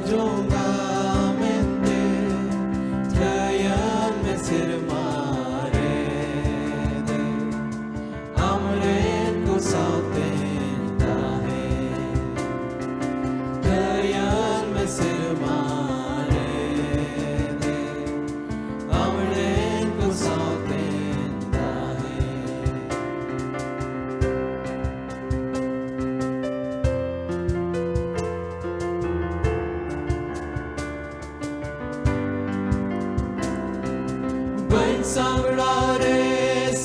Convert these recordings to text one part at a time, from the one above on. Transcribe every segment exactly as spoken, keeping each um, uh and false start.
ᱡᱚᱝᱟ ᱢᱮᱱᱛᱮ ᱴᱷᱟᱹᱭᱟᱹᱱ ᱢᱮ ᱥᱮᱨᱢᱟ ᱨᱮ ᱫᱮ᱾ ᱟᱢᱨᱮᱱ ᱠᱚ ᱥᱟᱶᱛᱮᱧ ᱛᱟᱦᱮᱸ᱾ ᱴᱷᱟᱹᱭᱟᱹᱱ ᱢᱮ ᱥᱮᱨᱢᱟ ᱨᱮ ᱫᱮ᱾ ᱟᱢᱨᱮᱱ ᱠᱚ ᱥᱟᱶᱛᱮᱧ ᱛᱟᱦᱮᱸ᱾ ᱵᱟᱹᱧ ᱥᱟᱢᱲᱟᱣ ᱨᱮ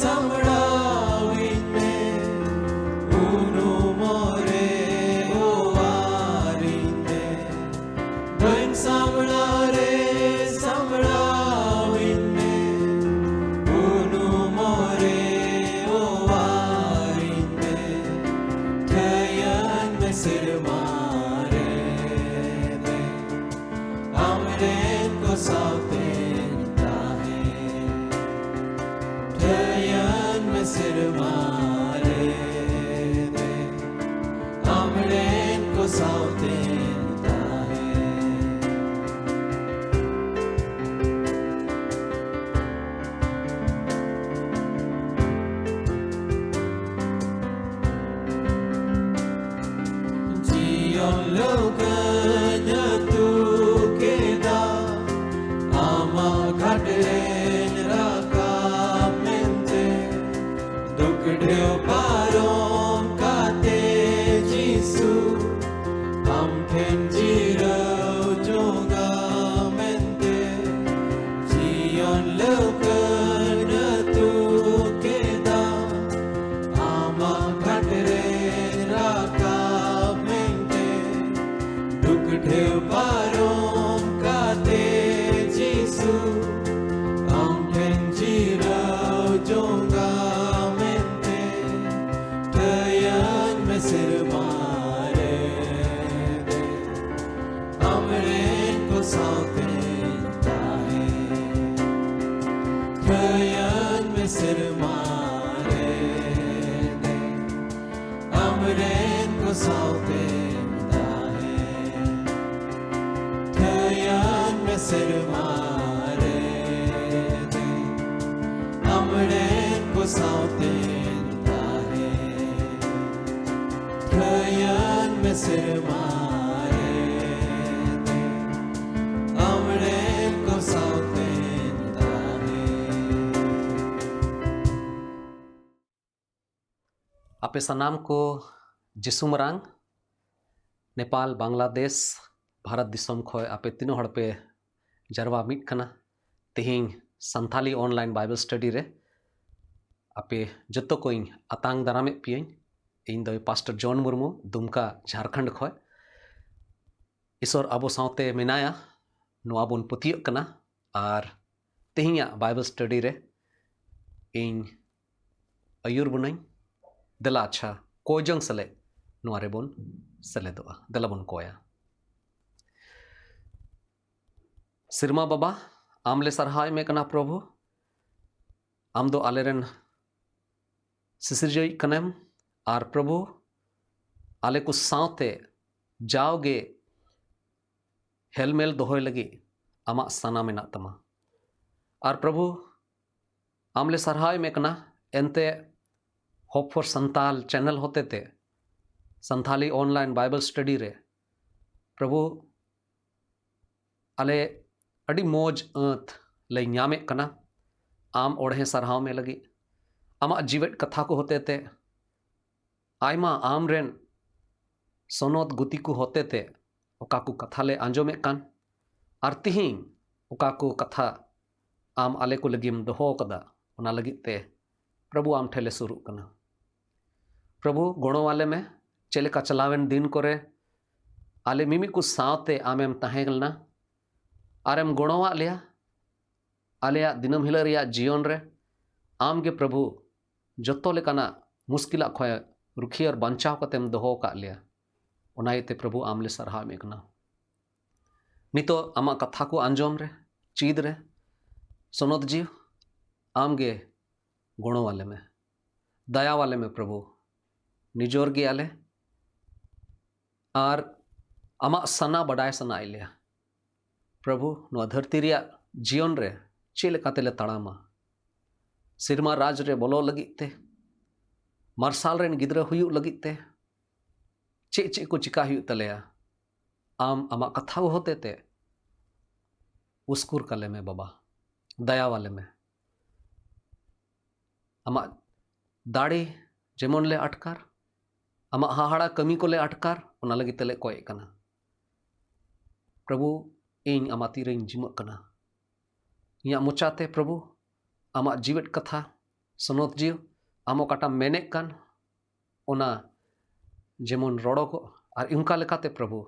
ᱥᱟᱢᱲᱟᱣᱤᱧ ᱢᱮ, ᱩᱱᱩᱢᱚᱜ ᱨᱮ ᱚᱣᱟᱨᱤᱧ ᱢᱮ᱾ ᱵᱟᱹᱧ ᱥᱟᱢᱲᱟᱣ ᱨᱮ ᱥᱟᱢᱲᱟᱣᱤᱧ ᱢᱮ, ᱩᱱᱩᱢᱚᱜ ᱨᱮ ᱚᱣᱟᱨᱤᱧ ᱢᱮ᱾ ᱴᱷᱟᱹᱭᱟᱹᱱ ᱢᱮ ᱥᱮᱨᱢᱟ ᱨᱮ ᱫᱮ᱾ ᱟᱢᱨᱮᱱ ᱠᱚ ᱥᱟᱶᱛᱮᱧ ᱛᱟᱦᱮᱸ᱾ ᱴᱷᱟᱹᱭᱟᱹᱱ ᱢᱮ ᱥᱮᱨᱢᱟ ᱨᱮ ᱫᱮ᱾ ᱟᱢᱨᱮᱱ ᱠᱚ ᱥᱟᱶᱛᱮᱧ ᱛᱟᱦᱮᱸ᱾ ᱡᱤᱭᱚᱱ ᱞᱟᱹᱣᱠᱟᱹᱧ ᱟᱹᱛᱩ ᱠᱮᱫᱟ, ᱟᱢᱟᱜ ᱜᱷᱟᱴ ᱨᱮᱧ ᱨᱟᱠᱟᱵ ᱢᱮᱱᱛᱮ᱾ ᱫᱩᱠ ᱰᱷᱮᱣ ᱯᱟᱨᱚᱢ ᱠᱟᱛᱮ ᱡᱤᱥᱩ, ᱟᱢ ᱴᱷᱮᱱ ᱡᱤᱨᱟᱹᱣ ᱡᱚᱝᱟ ᱢᱮᱱᱛᱮ᱾ ᱡᱤᱭᱚᱱ ᱞᱟᱹᱣᱠᱟᱹᱧ ᱟᱹᱛᱩ ᱠᱮᱫᱟ, ᱟᱢᱟᱜ ᱜᱷᱟᱴ ᱨᱮᱧ ᱨᱟᱠᱟᱵ ᱢᱮᱱᱛᱮ᱾ ᱫᱩᱠ ᱰᱷᱮᱣ ᱯᱟᱨᱚᱢ ᱠᱟᱛᱮ ᱡᱤᱥᱩ, ᱟᱢ ᱴᱷᱮᱱ ᱡᱤᱨᱟᱹᱣ ᱡᱚᱝᱟ ᱢᱮᱱᱛᱮ᱾ ᱴᱷᱟᱹᱭᱟᱹᱧ ᱢᱮ ᱥᱮᱨᱢᱟ ᱨᱮ ᱫᱮ᱾ ᱟᱢᱨᱮᱱ ᱠᱚ ᱥᱟᱶᱛᱮᱧ ᱛᱟᱦᱮᱸ᱾ ᱴᱷᱟᱹᱭᱟᱹᱧ ᱢᱮ ᱥᱮᱨᱢᱟ ᱨᱮ ᱫᱮ᱾ ᱟᱢᱨᱮᱱ ᱠᱚ ᱥᱟᱶᱛᱮᱧ ᱛᱟᱦᱮᱸ᱾ ᱥᱮᱨᱢᱟ ᱨᱮ ᱟᱢᱨᱮᱱ ᱠᱚ ᱥᱟᱶᱛᱮᱧ ᱛᱟᱦᱮᱸ᱾ ᱴᱷᱟᱹᱭᱟᱹᱱ ᱢᱮ ᱥᱮᱨᱢᱟ ᱨᱮ ᱟᱢᱨᱮᱱ ᱠᱚ ᱥᱟᱶᱛᱮᱧ ᱛᱟᱦᱮᱸ᱾ ᱟᱯᱮ ᱥᱟᱱᱟᱢ ᱠᱚ ᱡᱤᱥᱩ ᱢᱟᱨᱟᱝ, ᱱᱮᱯᱟᱞ, ᱵᱟᱝᱞᱟᱫᱮᱥ, ᱵᱷᱟᱨᱚᱛ ᱫᱤᱥᱚᱢ ᱠᱷᱚᱱ ᱟᱯᱮ ᱛᱤᱱᱟᱹᱜ ᱦᱚᱲ ᱯᱮ ᱡᱟᱨᱣᱟ ᱢᱤᱫ ᱠᱟᱱᱟ ᱛᱮᱦᱮᱧ ᱥᱟᱱᱛᱷᱟᱞᱤ online Bible study ᱨᱮ, ᱟᱯᱮ ᱡᱚᱛᱚ ᱠᱚᱧ ᱟᱛᱟᱝ ᱫᱟᱨᱟᱢᱮᱫ ᱯᱮᱭᱟᱹᱧ᱾ ᱤᱧ ᱫᱚ ᱯᱟᱥᱴᱚᱨ ᱡᱚᱱ ᱢᱩᱨᱢᱩ, ᱫᱩᱢᱠᱟ, ᱡᱷᱟᱲᱠᱷᱚᱸᱰ ᱠᱷᱚᱱ᱾ ᱤᱥᱚᱨ ᱟᱵᱚ ᱥᱟᱶᱛᱮ ᱢᱮᱱᱟᱭᱟ, ᱱᱚᱣᱟ ᱵᱚᱱ ᱯᱟᱹᱛᱭᱟᱹᱜ ᱠᱟᱱᱟ᱾ ᱟᱨ ᱛᱮᱦᱮᱧᱟᱜ Bible study ᱨᱮ ᱤᱧ ᱟᱹᱭᱩᱨ ᱵᱚᱱᱟᱹᱧ᱾ ᱫᱮᱞᱟ ᱟᱪᱪᱷᱟ, ᱠᱚᱭ ᱡᱚᱝ ᱥᱮᱞᱮᱫ ᱱᱚᱣᱟ ᱨᱮᱵᱚᱱ ᱥᱮᱞᱮᱫᱚᱜᱼᱟ᱾ ᱫᱮᱞᱟ ᱵᱚᱱ ᱠᱚᱭᱟ᱾ ᱥᱮᱨᱢᱟ ᱵᱟᱵᱟ, ᱟᱢ ᱞᱮ ᱥᱟᱨᱦᱟᱣ ᱮᱢᱮ ᱠᱟᱱᱟ ᱯᱨᱚᱵᱷᱩ᱾ ᱟᱢ ᱫᱚ ᱟᱞᱮᱨᱮᱱ ᱥᱤᱥᱤᱨᱡᱟᱹᱣᱤᱡ ᱠᱟᱱᱟᱢ᱾ ᱟᱨ ᱯᱨᱚᱵᱷᱩ, ᱟᱞᱮ ᱠᱚ ᱥᱟᱶᱛᱮ ᱡᱟᱣᱜᱮ ᱦᱮᱞᱢᱮᱞ ᱫᱚᱦᱚᱭ ᱞᱟᱹᱜᱤᱫ ᱟᱢᱟᱜ ᱥᱟᱱᱟ ᱢᱮᱱᱟᱜ ᱛᱟᱢᱟ᱾ ᱟᱨ ᱯᱨᱚᱵᱷᱩ, ᱟᱢ ᱞᱮ ᱥᱟᱨᱦᱟᱣ ᱮᱢᱮ ᱠᱟᱱᱟ᱾ ᱮᱱᱛᱮ Hope for Santal channel ᱦᱚᱛᱮᱛᱮ ᱥᱟᱱᱛᱷᱟᱞᱤ online Bible study ᱨᱮ ᱯᱨᱚᱵᱷᱩ, ᱟᱞᱮ ᱟᱹᱰᱤ ᱢᱚᱡᱽ ᱟᱹᱛ ᱞᱮ ᱧᱟᱢᱮᱫ ᱠᱟᱱᱟ ᱟᱢ ᱚᱲᱦᱮ ᱥᱟᱨᱦᱟᱣ ᱢᱮ ᱞᱟᱹᱜᱤᱫ᱾ ᱟᱢᱟᱜ ᱡᱤᱣᱮᱫ ᱠᱟᱛᱷᱟ ᱠᱚ ᱦᱚᱛᱮᱛᱮ ᱟᱭᱢᱟ ᱟᱢᱨᱮᱱ ᱥᱚᱱᱚᱛ ᱜᱩᱛᱤ ᱠᱚ ᱦᱚᱛᱮᱛᱮ ᱚᱠᱟ ᱠᱚ ᱠᱟᱛᱷᱟ ᱞᱮ ᱟᱸᱡᱚᱢᱮᱫ ᱠᱟᱱ, ᱟᱨ ᱛᱤᱦᱤᱧ ᱚᱠᱟ ᱠᱚ ᱠᱟᱛᱷᱟ ᱟᱢ ᱟᱞᱮ ᱠᱚ ᱞᱟᱹᱜᱤᱫ ᱮᱢ ᱫᱚᱦᱚ ᱟᱠᱟᱫᱟ, ᱚᱱᱟ ᱞᱟᱹᱜᱤᱫ ᱛᱮ ᱯᱨᱚᱵᱷᱩ ᱟᱢ ᱴᱷᱮᱱ ᱞᱮ ᱥᱩᱨᱩᱜ ᱠᱟᱱᱟ᱾ ᱯᱨᱚᱵᱷᱩ, ᱜᱚᱲᱚ ᱟᱞᱮ ᱢᱮ᱾ ᱪᱮᱫ ᱞᱮᱠᱟ ᱪᱟᱞᱟᱣᱮᱱ ᱫᱤᱱ ᱠᱚᱨᱮ ᱟᱞᱮ ᱢᱤᱢᱤᱫ ᱠᱚ ᱥᱟᱶᱛᱮ ᱟᱢᱮᱢ ᱛᱟᱦᱮᱸ ᱞᱮᱱᱟ, ᱟᱨᱮᱢ ᱜᱚᱲᱚᱣᱟᱜ ᱞᱮᱭᱟ᱾ ᱟᱞᱮᱭᱟᱜ ᱫᱤᱱᱟᱹᱢ ᱦᱤᱞᱳᱜ ᱨᱮᱭᱟᱜ ᱡᱤᱭᱚᱱ ᱨᱮ ᱟᱢ ᱜᱮ ᱯᱨᱚᱵᱷᱩ ᱡᱚᱛᱚ ᱞᱮᱠᱟᱱᱟᱜ ᱢᱩᱥᱠᱤᱞᱟᱜ ᱠᱷᱚᱱ ᱨᱩᱠᱷᱤᱭᱟᱹ ᱟᱨ ᱵᱟᱧᱪᱟᱣ ᱠᱟᱛᱮᱢ ᱫᱚᱦᱚ ᱟᱠᱟᱫ ᱞᱮᱭᱟ᱾ ᱚᱱᱟ ᱤᱭᱟᱹᱛᱮ ᱯᱨᱚᱵᱷᱩ ᱟᱢ ᱞᱮ ᱥᱟᱨᱦᱟᱣ ᱮᱢᱮᱫ ᱠᱟᱱᱟ᱾ ᱱᱤᱛᱚᱜ ᱟᱢᱟᱜ ᱠᱟᱛᱷᱟ ᱠᱚ ᱟᱸᱡᱚᱢ ᱨᱮ, ᱪᱮᱫ ᱨᱮ, ᱥᱚᱱᱚᱛ ᱡᱤᱣᱤ ᱟᱢ ᱜᱮ ᱜᱚᱲᱚ ᱟᱞᱮ ᱢᱮ, ᱫᱟᱭᱟ ᱟᱞᱮ ᱢᱮ ᱯᱨᱚᱵᱷᱩ᱾ ᱱᱤᱡᱚᱨ ᱜᱮ ᱟᱞᱮ ᱟᱨ ᱟᱢᱟᱜ ᱥᱟᱱᱟ ᱵᱟᱰᱟᱭ ᱥᱟᱱᱟᱭᱮᱫ ᱞᱮᱭᱟ᱾ ᱯᱨᱚᱵᱷᱩ, ᱱᱚᱣᱟ ᱫᱷᱟᱹᱨᱛᱤ ᱨᱮᱭᱟᱜ ᱡᱤᱭᱚᱱ ᱨᱮ ᱪᱮᱫ ᱞᱮᱠᱟ ᱛᱮᱞᱮ ᱛᱟᱲᱟᱢᱟ? ᱥᱮᱨᱢᱟ ᱨᱟᱡᱽ ᱨᱮ ᱵᱚᱞᱚ ᱞᱟᱹᱜᱤᱫ ᱛᱮ, ᱢᱟᱨᱥᱟᱞ ᱨᱮᱱ ᱜᱤᱫᱽᱨᱟᱹ ᱦᱩᱭᱩᱜ ᱞᱟᱹᱜᱤᱫ ᱛᱮ ᱪᱮᱫ ᱪᱮᱫ ᱠᱚ ᱪᱤᱠᱟ ᱦᱩᱭᱩᱜ ᱛᱟᱞᱮᱭᱟ? ᱟᱢ ᱟᱢᱟᱜ ᱠᱟᱛᱷᱟ ᱦᱚᱛᱮ ᱛᱮ ᱩᱥᱠᱩᱨ ᱠᱟᱞᱮ ᱢᱮ ᱵᱟᱵᱟ, ᱫᱟᱭᱟᱣᱟᱞᱮ ᱢᱮ᱾ ᱟᱢᱟᱜ ᱫᱟᱲᱮ ᱡᱮᱢᱚᱱ ᱞᱮ ᱟᱴᱠᱟᱨ, ᱟᱢᱟᱜ ᱦᱟᱦᱟᱲᱟ ᱠᱟᱹᱢᱤ ᱠᱚᱞᱮ ᱟᱴᱠᱟᱨ, ᱚᱱᱟ ᱞᱟᱹᱜᱤᱫ ᱛᱮᱞᱮ ᱠᱚᱭᱮᱜ ᱠᱟᱱᱟ᱾ ᱯᱨᱚᱵᱷᱩ, ᱤᱧ ᱟᱢᱟᱜ ᱛᱤᱨᱮᱧ ᱡᱤᱢᱟᱹᱜ ᱠᱟᱱᱟ᱾ ᱤᱧᱟᱹᱜ ᱢᱚᱪᱟᱛᱮ ᱯᱨᱚᱵᱷᱩ ᱟᱢᱟᱜ ᱡᱤᱣᱮᱫ ᱠᱟᱛᱷᱟ, ᱥᱚᱱᱚᱛ ᱡᱤᱣᱤ, ᱟᱢ ᱚᱠᱟᱴᱟᱜ ᱢᱮᱱᱮᱫ ᱠᱟᱱ, ᱚᱱᱟ ᱡᱮᱢᱚᱱ ᱨᱚᱲᱚᱜᱚᱜ, ᱟᱨ ᱚᱱᱠᱟ ᱞᱮᱠᱟᱛᱮ ᱯᱨᱚᱵᱷᱩ,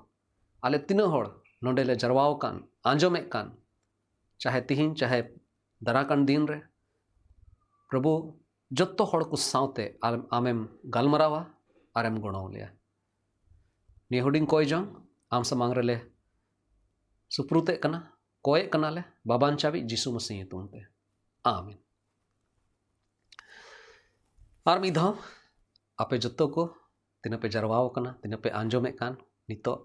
ᱟᱞᱮ ᱛᱤᱱᱟᱹᱜ ᱦᱚᱲ ᱱᱚᱰᱮ ᱞᱮ ᱡᱟᱨᱣᱟ ᱟᱠᱟᱱ, ᱟᱸᱡᱚᱢᱮᱫ ᱠᱟᱱ, ᱪᱟᱦᱮ ᱛᱤᱦᱤᱧ, ᱪᱟᱦᱮ ᱫᱟᱨᱟ ᱠᱟᱱ ᱫᱤᱱ ᱨᱮ, ᱯᱨᱚᱵᱷᱩ, ᱡᱚᱛᱚ ᱦᱚᱲ ᱠᱚ ᱥᱟᱶᱛᱮ ᱟᱢ, ᱟᱢᱮᱢ ᱜᱟᱞᱢᱟᱨᱟᱣᱟ ᱟᱨᱮᱢ ᱜᱚᱲᱚ ᱞᱮᱭᱟ᱾ ᱱᱤᱭᱟᱹ ᱦᱩᱰᱤᱧ ᱠᱚᱭ ᱡᱚᱝ ᱟᱢ ᱥᱟᱢᱟᱝ ᱨᱮᱞᱮ ᱥᱩᱯᱨᱩᱛᱮᱫ ᱠᱟᱱᱟ, ᱠᱚᱭᱮᱫ ᱠᱟᱱᱟᱞᱮ ᱵᱟᱵᱟᱱ ᱪᱟᱵᱤᱡ ᱡᱤᱥᱩ ᱢᱟᱹᱥᱤ ᱧᱩᱛᱩᱢ ᱛᱮ, ᱟᱢᱮᱱ᱾ ᱟᱨ ᱢᱤᱫ ᱫᱷᱟᱣ ᱟᱯᱮ ᱡᱚᱛᱚ ᱠᱚ ᱛᱤᱱᱟᱹᱜ ᱯᱮ ᱡᱟᱨᱣᱟ ᱟᱠᱟᱱᱟ, ᱛᱤᱱᱟᱹᱜ ᱯᱮ ᱟᱸᱡᱚᱢᱮᱫ ᱠᱟᱱ ᱱᱤᱛᱚᱜ,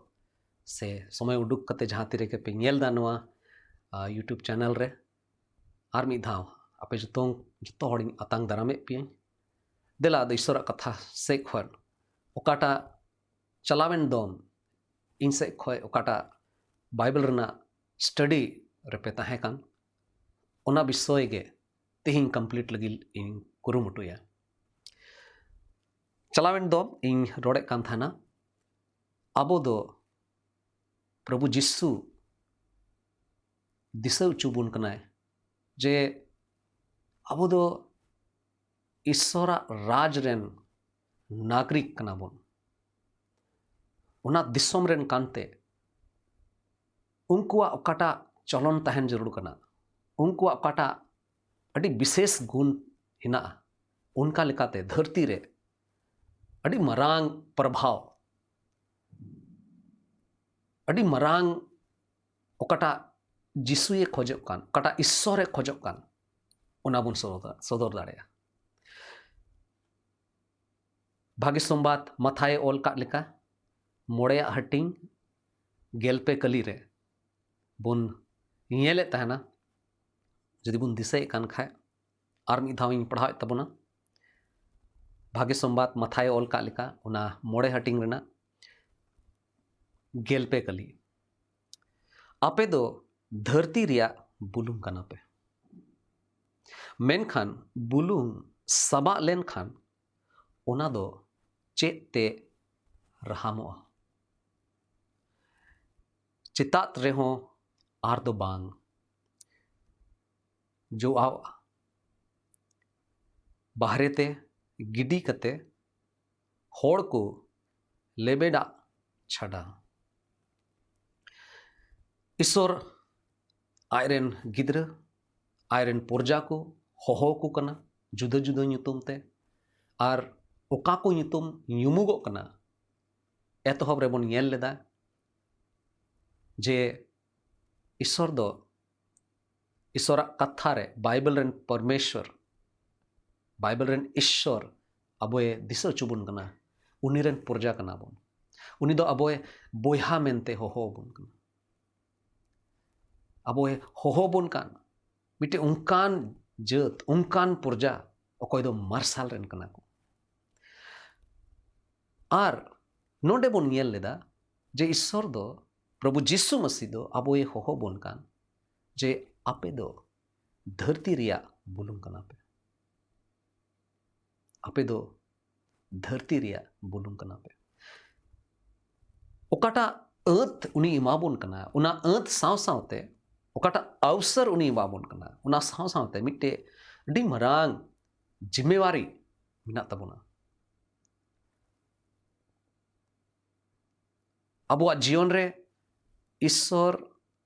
ᱥᱮ ᱥᱚᱢᱚᱭ ᱩᱰᱩᱠ ᱠᱟᱛᱮ ᱡᱟᱦᱟᱸ ᱛᱤᱨᱮᱜᱮ ᱯᱮ ᱧᱮᱞ ᱮᱫᱟ ᱱᱚᱣᱟ, ᱟ, YouTube channel ᱨᱮ, ᱟᱨ ᱢᱤᱫ ᱫᱷᱟᱣ ᱟᱯᱮ ᱡᱚᱛᱚ, ᱡᱚᱛᱚ ᱦᱚᱲᱤᱧ ᱟᱛᱟᱝ ᱫᱟᱨᱟᱢᱮᱫ ᱯᱮᱭᱟᱹᱧ᱾ ᱫᱮᱞᱟ ᱟᱫᱚ ᱤᱥᱚᱨᱟᱜ ᱠᱟᱛᱷᱟ ᱥᱮᱫ ᱠᱷᱚᱱ ᱚᱠᱟᱴᱟᱜ ᱪᱟᱞᱟᱣᱮᱱ ᱫᱚᱢ ᱤᱧ ᱥᱮᱫ ᱠᱷᱚᱱ ᱚᱠᱟᱴᱟᱜ ᱵᱟᱭᱵᱮᱞ ᱨᱮᱱᱟᱜ study ᱨᱮᱯᱮ ᱛᱟᱦᱮᱸ ᱠᱟᱱ, ᱚᱱᱟ ᱵᱤᱥᱚᱭ ᱜᱮ ᱛᱮᱦᱮᱧ complete ᱞᱟᱹᱜᱤᱫ ᱤᱧ ᱠᱩᱨᱩᱢᱩᱴᱩᱭᱟ᱾ ᱪᱟᱞᱟᱣᱮᱱ ᱫᱚᱢ ᱤᱧ ᱨᱚᱲᱮᱫ ᱠᱟᱱ ᱛᱟᱦᱮᱱᱟ, ᱟᱵᱚ ᱫᱚ ᱯᱨᱚᱵᱷᱩ ᱡᱤᱥᱩ ᱫᱤᱥᱟᱹ ᱦᱚᱪᱚ ᱵᱚᱱ ᱠᱟᱱᱟᱭ ᱡᱮ ᱟᱵᱚ ᱫᱚ ᱤᱥᱚᱨᱟᱜ ᱨᱟᱡᱽ ᱨᱮᱱ ᱱᱟᱜᱽᱨᱤᱠ ᱠᱟᱱᱟ ᱵᱚᱱ᱾ ᱚᱱᱟ ᱫᱤᱥᱚᱢ ᱨᱮᱱ ᱠᱟᱱᱛᱮ ᱩᱱᱠᱩᱣᱟᱜ ᱚᱠᱟᱴᱟᱜ ᱪᱚᱞᱚᱱ ᱛᱟᱦᱮᱱ ᱡᱟᱹᱨᱩᱲ ᱠᱟᱱᱟ, ᱩᱱᱠᱩᱣᱟᱜ ᱚᱠᱟᱴᱟᱜ ᱟᱹᱰᱤ ᱵᱤᱥᱮᱥ ᱜᱩᱱ ᱦᱮᱱᱟᱜᱼᱟ, ᱚᱱᱠᱟ ᱞᱮᱠᱟᱛᱮ ᱫᱷᱟᱹᱨᱛᱤ ᱨᱮ ᱟᱹᱰᱤ ᱢᱟᱨᱟᱝ ᱯᱨᱚᱵᱷᱟᱣ, ᱟᱹᱰᱤ ᱢᱟᱨᱟᱝ ᱚᱠᱟᱴᱟᱜ ᱡᱤᱥᱩᱭᱮ ᱠᱷᱚᱡᱚᱜ ᱠᱟᱱ, ᱚᱠᱟᱴᱟᱜ ᱤᱥᱥᱚᱨᱮ ᱠᱷᱚᱡᱚᱜ ᱠᱟᱱ, ᱚᱱᱟ ᱵᱚᱱ ᱥᱚᱫᱚᱨ, ᱥᱚᱫᱚᱨ ᱫᱟᱲᱮᱭᱟᱜᱼᱟ᱾ ᱵᱷᱟᱜᱮ ᱥᱚᱢᱵᱟᱫ ᱢᱟᱛᱷᱟᱭᱮ ᱚᱞ ᱠᱟᱜ ᱞᱮᱠᱟ, ᱢᱚᱬᱮᱭᱟᱜ ᱦᱟᱹᱴᱤᱧ, ᱜᱮᱞ ᱯᱮ ᱠᱟᱹᱞᱤ ᱨᱮ ᱵᱚᱱ ᱧᱮᱞᱮᱫ ᱛᱟᱦᱮᱱᱟ, ᱡᱩᱫᱤ ᱵᱚᱱ ᱫᱤᱥᱟᱹᱭᱮᱫ ᱠᱟᱱ ᱠᱷᱟᱡ, ᱟᱨ ᱢᱤᱫ ᱫᱷᱟᱣ ᱤᱧ ᱯᱟᱲᱦᱟᱣᱮᱫ ᱛᱟᱵᱚᱱᱟ᱾ ᱵᱷᱟᱜᱮ ᱥᱚᱢᱵᱟᱫ ᱢᱟᱛᱷᱟᱭ ᱚᱞ ᱠᱟᱜ ᱞᱮᱠᱟ, ᱚᱱᱟ ᱢᱚᱬᱮ ᱦᱟᱹᱴᱤᱧ ᱨᱮᱱᱟᱜ ᱜᱮᱞ ᱯᱮ ᱠᱟᱹᱞᱤ᱾ ᱟᱯᱮ ᱫᱚ ᱫᱷᱟᱹᱨᱛᱤ ᱨᱮᱭᱟᱜ ᱵᱩᱞᱩᱝ ᱠᱟᱱᱟ ᱯᱮ, ᱢᱮᱱᱠᱷᱟᱱ ᱵᱩᱞᱩᱝ ᱥᱟᱵᱟᱜ ᱞᱮᱱᱠᱷᱟᱱ ᱚᱱᱟ ᱫᱚ ᱪᱮᱫ ᱛᱮ ᱨᱟᱦᱟᱢᱚᱜᱼᱟ? ᱪᱮᱛᱟᱜ ᱨᱮᱦᱚᱸ ᱟᱨ ᱫᱚ ᱵᱟᱝ ᱡᱚᱣᱟᱣᱜᱼᱟ, ᱵᱟᱦᱨᱮ ᱛᱮ ᱜᱤᱰᱤ ᱠᱟᱛᱮ ᱦᱚᱲ ᱠᱚ ᱞᱮᱵᱮᱫᱟᱜ ᱪᱷᱟᱰᱟ᱾ ᱤᱥᱚᱨ ᱟᱡᱨᱮᱱ ᱜᱤᱫᱽᱨᱟᱹ, ᱟᱡᱨᱮᱱ ᱯᱨᱚᱡᱟ ᱠᱚ ᱦᱚᱦᱚ ᱟᱠᱚ ᱠᱟᱱᱟ ᱡᱩᱫᱟᱹ ᱡᱩᱫᱟᱹ ᱧᱩᱛᱩᱢ ᱛᱮ, ᱟᱨ ᱚᱠᱟ ᱠᱚ ᱧᱩᱛᱩᱢ ᱧᱩᱢᱩᱜᱚᱜ ᱠᱟᱱᱟ, ᱮᱛᱚᱦᱚᱵ ᱨᱮᱵᱚᱱ ᱧᱮᱞ ᱞᱮᱫᱟ ᱡᱮ ᱤᱥᱚᱨ ᱫᱚ, ᱤᱥᱚᱨᱟᱜ ᱠᱟᱛᱷᱟ ᱨᱮ ᱵᱟᱭᱵᱮᱞ ᱨᱮᱱ ᱯᱚᱨᱢᱮᱥᱣᱚᱨ, ᱵᱟᱭᱵᱮᱞ ᱨᱮᱱ ᱤᱥᱚᱨ ᱟᱵᱚᱭ ᱫᱤᱥᱟᱹ ᱦᱚᱪᱚ ᱵᱚᱱ ᱠᱟᱱᱟ, ᱩᱱᱤ ᱨᱮᱱ ᱯᱨᱚᱡᱟ ᱠᱟᱱᱟ ᱵᱚᱱ᱾ ᱩᱱᱤ ᱫᱚ ᱟᱵᱚᱭ ᱵᱚᱭᱦᱟ ᱢᱮᱱᱛᱮ ᱦᱚᱦᱚ ᱟᱵᱚᱱ ᱠᱟᱱᱟ᱾ ᱟᱵᱚᱭ ᱦᱚᱦᱚ ᱵᱚᱱ ᱠᱟᱱ ᱢᱤᱫᱴᱮᱱ ᱚᱱᱠᱟᱱ ᱡᱟᱹᱛ, ᱚᱱᱠᱟᱱ ᱯᱨᱚᱡᱟ, ᱚᱠᱚᱭ ᱫᱚ ᱢᱟᱨᱥᱟᱞ ᱨᱮᱱ ᱠᱟᱱᱟ ᱠᱚ᱾ ᱟᱨ ᱱᱚᱰᱮ ᱵᱚᱱ ᱧᱮᱞ ᱞᱮᱫᱟ ᱡᱮ ᱤᱥᱚᱨ ᱫᱚ, ᱯᱨᱚᱵᱷᱩ ᱡᱤᱥᱩ ᱢᱟᱥᱤ ᱫᱚ ᱟᱵᱚᱭ ᱦᱚᱦᱚ ᱵᱚᱱ ᱠᱟᱱ ᱡᱮ ᱟᱯᱮ ᱫᱚ ᱫᱷᱟᱹᱨᱛᱤ ᱨᱮᱭᱟᱜ ᱵᱩᱞᱩᱝ ᱠᱟᱱᱟ ᱯᱮ᱾ ᱟᱯᱮ ᱫᱚ ᱫᱷᱟᱹᱨᱛᱤ ᱨᱮᱭᱟᱜ ᱵᱩᱞᱩᱝ ᱠᱟᱱᱟ ᱯᱮ᱾ ᱚᱠᱟᱴᱟᱜ ᱟᱹᱛ ᱩᱱᱤ ᱮᱢᱟᱵᱚᱱ ᱠᱟᱱᱟ, ᱚᱱᱟ ᱟᱹᱛ ᱥᱟᱶ ᱥᱟᱶᱛᱮ ᱚᱠᱟᱴᱟᱜ ᱚᱣᱥᱚᱨ ᱩᱱᱤ ᱮᱢᱟᱵᱚᱱ ᱠᱟᱱᱟ, ᱚᱱᱟ ᱥᱟᱶ ᱥᱟᱶᱛᱮ ᱢᱤᱫᱴᱮᱡ ᱟᱹᱰᱤ ᱢᱟᱨᱟᱝ ᱡᱤᱢᱢᱮᱣᱟᱨᱤ ᱢᱮᱱᱟᱜ ᱛᱟᱵᱚᱱᱟ᱾ ᱟᱵᱚᱣᱟᱜ ᱡᱤᱭᱚᱱ ᱨᱮ ᱤᱥᱚᱨ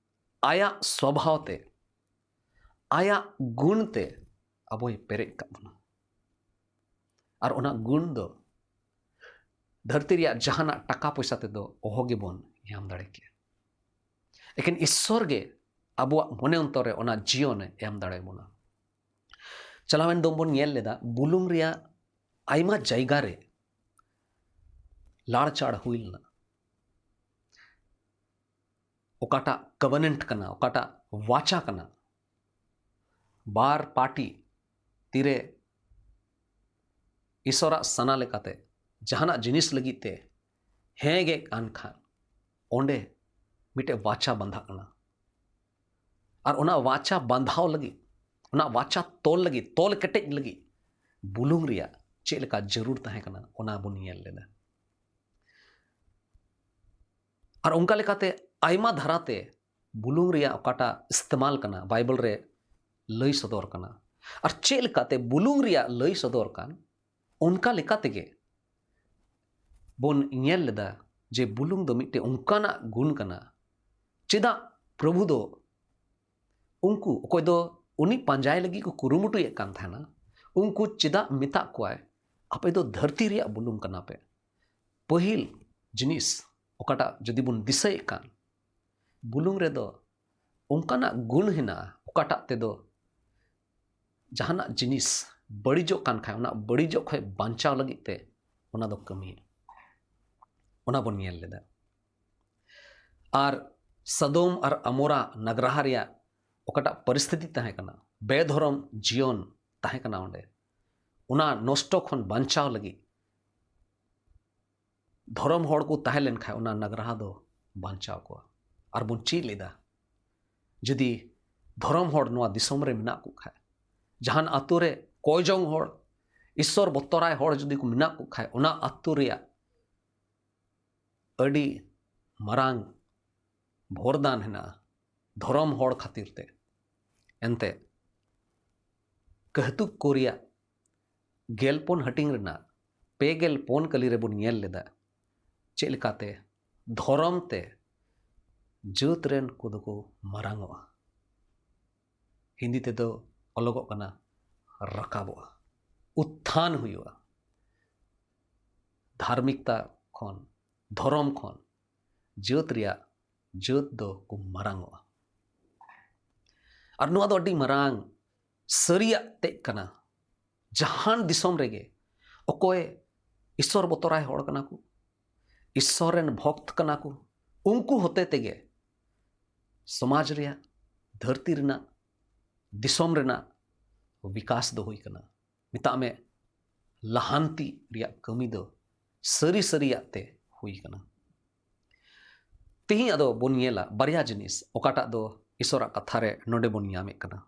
ᱟᱭᱟᱜ ᱥᱚᱵᱷᱟᱣ ᱛᱮ, ᱟᱭᱟᱜ ᱜᱩᱱ ᱛᱮ ᱟᱵᱚᱭ ᱯᱮᱨᱮᱡ ᱟᱠᱟᱫ ᱵᱚᱱᱟ᱾ ᱟᱨ ᱚᱱᱟ ᱜᱩᱱ ᱫᱚ ᱫᱷᱟᱹᱨᱛᱤ ᱨᱮᱭᱟᱜ ᱡᱟᱦᱟᱱᱟᱜ ᱴᱟᱠᱟ ᱯᱚᱭᱥᱟ ᱛᱮᱫᱚ ᱚᱦᱚ ᱜᱮᱵᱚᱱ ᱧᱟᱢ ᱫᱟᱲᱮ ᱠᱮᱭᱟ᱾ ᱮᱠᱮᱱ ᱤᱥᱚᱨ ᱜᱮ ᱟᱵᱚᱣᱟᱜ ᱢᱚᱱᱮ ᱚᱱᱛᱚᱨ ᱨᱮ ᱚᱱᱟ ᱡᱤᱭᱚᱱᱮ ᱮᱢ ᱫᱟᱲᱮᱭᱟᱵᱚᱱᱟ᱾ ᱪᱟᱞᱟᱣᱮᱱ ᱫᱚᱢ ᱵᱚᱱ ᱧᱮᱞ ᱞᱮᱫᱟ, ᱵᱩᱞᱩᱝ ᱨᱮᱭᱟᱜ ᱟᱭᱢᱟ ᱡᱟᱭᱜᱟ ᱨᱮ ᱞᱟᱲᱪᱟᱲ ᱦᱩᱭ ᱞᱮᱱᱟ᱾ ᱚᱠᱟᱴᱟᱜ ᱠᱚᱵᱷᱮᱱᱮᱱᱴ ᱠᱟᱱᱟ, ᱚᱠᱟᱴᱟᱜ ᱣᱟᱪᱟ ᱠᱟᱱᱟ, ᱵᱟᱨ ᱯᱟᱨᱴᱤ ᱛᱤᱨᱮ ᱤᱥᱚᱨᱟᱜ ᱥᱟᱱᱟ ᱞᱮᱠᱟᱛᱮ ᱡᱟᱦᱟᱱᱟᱜ ᱡᱤᱱᱤᱥ ᱞᱟᱹᱜᱤᱫ ᱛᱮ ᱦᱮᱸ ᱜᱮ ᱠᱟᱱ ᱠᱷᱟᱱ, ᱚᱸᱰᱮ ᱢᱤᱫᱴᱮᱡ ᱣᱟᱪᱟ ᱵᱟᱸᱫᱷᱟᱜ ᱠᱟᱱᱟ᱾ ᱟᱨ ᱚᱱᱟ ᱣᱟᱪᱟ ᱵᱟᱸᱫᱷᱟᱣ ᱞᱟᱹᱜᱤᱫ, ᱚᱱᱟ ᱣᱟᱪᱟ ᱛᱚᱞ ᱞᱟᱹᱜᱤᱫ, ᱛᱚᱞ ᱠᱮᱴᱮᱡ ᱞᱟᱹᱜᱤᱫ ᱵᱩᱞᱩᱝ ᱨᱮᱭᱟᱜ ᱪᱮᱫ ᱞᱮᱠᱟ ᱡᱟᱹᱨᱩᱲ ᱛᱟᱦᱮᱸ ᱠᱟᱱᱟ, ᱚᱱᱟ ᱵᱚᱱ ᱧᱮᱞ ᱞᱮᱫᱟ᱾ ᱟᱨ ᱚᱱᱠᱟ ᱞᱮᱠᱟᱛᱮ ᱟᱭᱢᱟ ᱫᱷᱟᱨᱟᱛᱮ ᱵᱩᱞᱩᱝ ᱨᱮᱭᱟᱜ ᱚᱠᱟᱴᱟᱜ ᱤᱥᱛᱮᱢᱟᱞ ᱠᱟᱱᱟ, ᱵᱟᱭᱵᱮᱞ ᱨᱮ ᱞᱟᱹᱭ ᱥᱚᱫᱚᱨ ᱠᱟᱱᱟ᱾ ᱟᱨ ᱪᱮᱫ ᱞᱮᱠᱟᱛᱮ ᱵᱩᱞᱩᱝ ᱨᱮᱭᱟᱜ ᱞᱟᱹᱭ ᱥᱚᱫᱚᱨ ᱠᱟᱱ, ᱚᱱᱠᱟ ᱞᱮᱠᱟ ᱛᱮᱜᱮ ᱵᱚᱱ ᱧᱮᱞ ᱞᱮᱫᱟ ᱡᱮ ᱵᱩᱞᱩᱝ ᱫᱚ ᱢᱤᱫᱴᱮᱱ ᱚᱱᱠᱟᱱᱟᱜ ᱜᱩᱱ ᱠᱟᱱᱟ᱾ ᱪᱮᱫᱟᱜ ᱯᱨᱚᱵᱷᱩ ᱫᱚ ᱩᱱᱠᱩ ᱚᱠᱚᱭ ᱫᱚ ᱩᱱᱤ ᱯᱟᱸᱡᱟᱭ ᱞᱟᱹᱜᱤᱫ ᱠᱚ ᱠᱩᱨᱩᱢᱩᱴᱩᱭᱮᱫ ᱠᱟᱱ ᱛᱟᱦᱮᱱᱟ, ᱩᱱᱠᱩ ᱪᱮᱫᱟᱜ ᱢᱮᱛᱟᱜ ᱠᱚᱣᱟᱭ, "ᱟᱯᱮ ᱫᱚ ᱫᱷᱟᱹᱨᱛᱤ ᱨᱮᱭᱟᱜ ᱵᱩᱞᱩᱝ ᱠᱟᱱᱟ ᱯᱮ"? ᱯᱟᱹᱦᱤᱞ ᱡᱤᱱᱤᱥ ᱚᱠᱟᱴᱟᱜ ᱡᱩᱫᱤ ᱵᱚᱱ ᱫᱤᱥᱟᱹᱭᱮᱫ ᱠᱟᱱ, ᱵᱩᱞᱩᱝ ᱨᱮᱫᱚ ᱚᱱᱠᱟᱱᱟᱜ ᱜᱩᱱ ᱦᱮᱱᱟᱜᱼᱟ, ᱚᱠᱟᱴᱟᱜ ᱛᱮᱫᱚ ᱡᱟᱦᱟᱱᱟᱜ ᱡᱤᱱᱤᱥ ᱵᱟᱹᱲᱤᱡᱚᱜ ᱠᱟᱱ ᱠᱷᱟᱡ, ᱚᱱᱟ ᱵᱟᱹᱲᱤᱡᱚᱜ ᱠᱷᱚᱡ ᱵᱟᱧᱪᱟᱣ ᱞᱟᱹᱜᱤᱫ ᱛᱮ ᱚᱱᱟ ᱫᱚ ᱠᱟᱹᱢᱤᱭᱟ᱾ ᱚᱱᱟ ᱵᱚᱱ ᱧᱮᱞ ᱞᱮᱫᱟ᱾ ᱟᱨ ᱥᱟᱫᱚᱢ ᱟᱨ ᱟᱢᱳᱨᱟ ᱱᱟᱜᱽᱨᱟᱦᱟ ᱨᱮᱭᱟᱜ ᱚᱠᱟᱴᱟᱜ ᱯᱚᱨᱤᱥᱛᱷᱤᱛᱤ ᱛᱟᱦᱮᱸ ᱠᱟᱱᱟ, ᱵᱮᱫᱷᱚᱨᱚᱢ ᱡᱤᱭᱚᱱ ᱛᱟᱦᱮᱸ ᱠᱟᱱᱟ ᱚᱸᱰᱮ, ᱚᱱᱟ ᱱᱚᱥᱴᱚ ᱠᱷᱚᱱ ᱵᱟᱧᱪᱟᱣ ᱞᱟᱹᱜᱤᱫ ᱫᱷᱚᱨᱚᱢ ᱦᱚᱲ ᱠᱚ ᱛᱟᱦᱮᱸ ᱞᱮᱱᱠᱷᱟᱱ ᱚᱱᱟ ᱱᱟᱜᱽᱨᱟᱦᱟ ᱫᱚ ᱵᱟᱧᱪᱟᱣ ᱠᱚᱜᱼᱟ᱾ ᱟᱨ ᱵᱚᱱ ᱪᱮᱫ ᱞᱮᱫᱟ, ᱡᱩᱫᱤ ᱫᱷᱚᱨᱚᱢ ᱦᱚᱲ ᱱᱚᱣᱟ ᱫᱤᱥᱚᱢ ᱨᱮ ᱢᱮᱱᱟᱜ ᱠᱚ ᱠᱷᱟᱡ, ᱡᱟᱦᱟᱱ ᱟᱛᱳ ᱨᱮ ᱠᱚᱭᱡᱚᱝ ᱦᱚᱲ, ᱤᱥᱥᱚᱨ ᱵᱚᱛᱚᱨᱟᱭ ᱦᱚᱲ ᱡᱩᱫᱤ ᱠᱚ ᱢᱮᱱᱟᱜ ᱠᱚ ᱠᱷᱟᱡ, ᱚᱱᱟ ᱟᱛᱳ ᱨᱮᱭᱟᱜ ᱟᱹᱰᱤ ᱢᱟᱨᱟᱝ ᱵᱷᱚᱨᱫᱟᱱ ᱦᱮᱱᱟᱜᱼᱟ ᱫᱷᱚᱨᱚᱢ ᱦᱚᱲ ᱠᱷᱟᱹᱛᱤᱨ ᱛᱮ᱾ ᱮᱱᱛᱮ, ᱠᱟᱹᱦᱛᱩᱠ ᱠᱚ ᱨᱮᱭᱟᱜ ᱜᱮᱞ ᱯᱩᱱ ᱦᱟᱹᱴᱤᱧ ᱨᱮᱱᱟᱜ ᱯᱮ ᱜᱮᱞ ᱯᱩᱱ ᱠᱟᱹᱞᱤ ᱨᱮᱵᱚᱱ ᱧᱮᱞ ᱞᱮᱫᱟ ᱪᱮᱫ ᱞᱮᱠᱟᱛᱮ ᱫᱷᱚᱨᱚᱢ ᱛᱮ ᱡᱟᱹᱛ ᱨᱮᱱ ᱠᱚᱫᱚ ᱠᱚ ᱢᱟᱨᱟᱝᱚᱜᱼᱟ᱾ ᱦᱤᱱᱫᱤ ᱛᱮᱫᱚ ᱚᱞᱚᱜᱚᱜ ᱠᱟᱱᱟ ᱨᱟᱠᱟᱵᱚᱜᱼᱟ, ᱩᱛᱛᱷᱟᱱ ᱦᱩᱭᱩᱜᱼᱟ᱾ ᱫᱷᱟᱨᱢᱤᱠᱛᱟ ᱠᱷᱚᱱ, ᱫᱷᱚᱨᱚᱢ ᱠᱷᱚᱱ ᱡᱟᱹᱛ ᱨᱮᱭᱟᱜ, ᱡᱟᱹᱛ ᱫᱚ ᱠᱚ ᱢᱟᱨᱟᱝᱚᱜᱼᱟ᱾ ᱟᱨ ᱱᱚᱣᱟ ᱫᱚ ᱟᱹᱰᱤ ᱢᱟᱨᱟᱝ ᱥᱟᱹᱨᱤᱭᱟᱜ ᱛᱮᱫ ᱠᱟᱱᱟ᱾ ᱡᱟᱦᱟᱱ ᱫᱤᱥᱚᱢ ᱨᱮᱜᱮ ᱚᱠᱚᱭ ᱤᱥᱥᱚᱨ ᱵᱚᱛᱚᱨᱟᱭ ᱦᱚᱲ ᱠᱟᱱᱟ ᱠᱚ, ᱤᱥᱥᱚᱨ ᱨᱮᱱ ᱵᱷᱚᱠᱛ ᱠᱟᱱᱟ ᱠᱚ, ᱩᱱᱠᱩ ᱦᱚᱛᱮ ᱛᱮᱜᱮ ᱥᱚᱢᱟᱡᱽ ᱨᱮᱭᱟᱜ, ᱫᱷᱟᱹᱨᱛᱤ ᱨᱮᱱᱟᱜ, ᱫᱤᱥᱚᱢ ᱨᱮᱱᱟᱜ ᱵᱤᱠᱟᱥ ᱫᱚ ᱦᱩᱭ ᱠᱟᱱᱟ᱾ ᱢᱮᱛᱟᱜ ᱢᱮ, ᱞᱟᱦᱟᱱᱛᱤ ᱨᱮᱭᱟᱜ ᱠᱟᱹᱢᱤ ᱫᱚ ᱥᱟᱹᱨᱤ ᱥᱟᱹᱨᱤᱭᱟᱜ ᱛᱮ ᱦᱩᱭ ᱠᱟᱱᱟ᱾ ᱛᱮᱦᱮᱧ ᱟᱫᱚ ᱵᱚᱱ ᱧᱮᱞᱟ ᱵᱟᱨᱭᱟ ᱡᱤᱱᱤᱥ, ᱚᱠᱟᱴᱟᱜ ᱫᱚ ᱤᱥᱚᱨᱟᱜ ᱠᱟᱛᱷᱟ ᱨᱮ ᱱᱚᱰᱮ ᱵᱚᱱ ᱧᱟᱢᱮᱫ ᱠᱟᱱᱟ᱾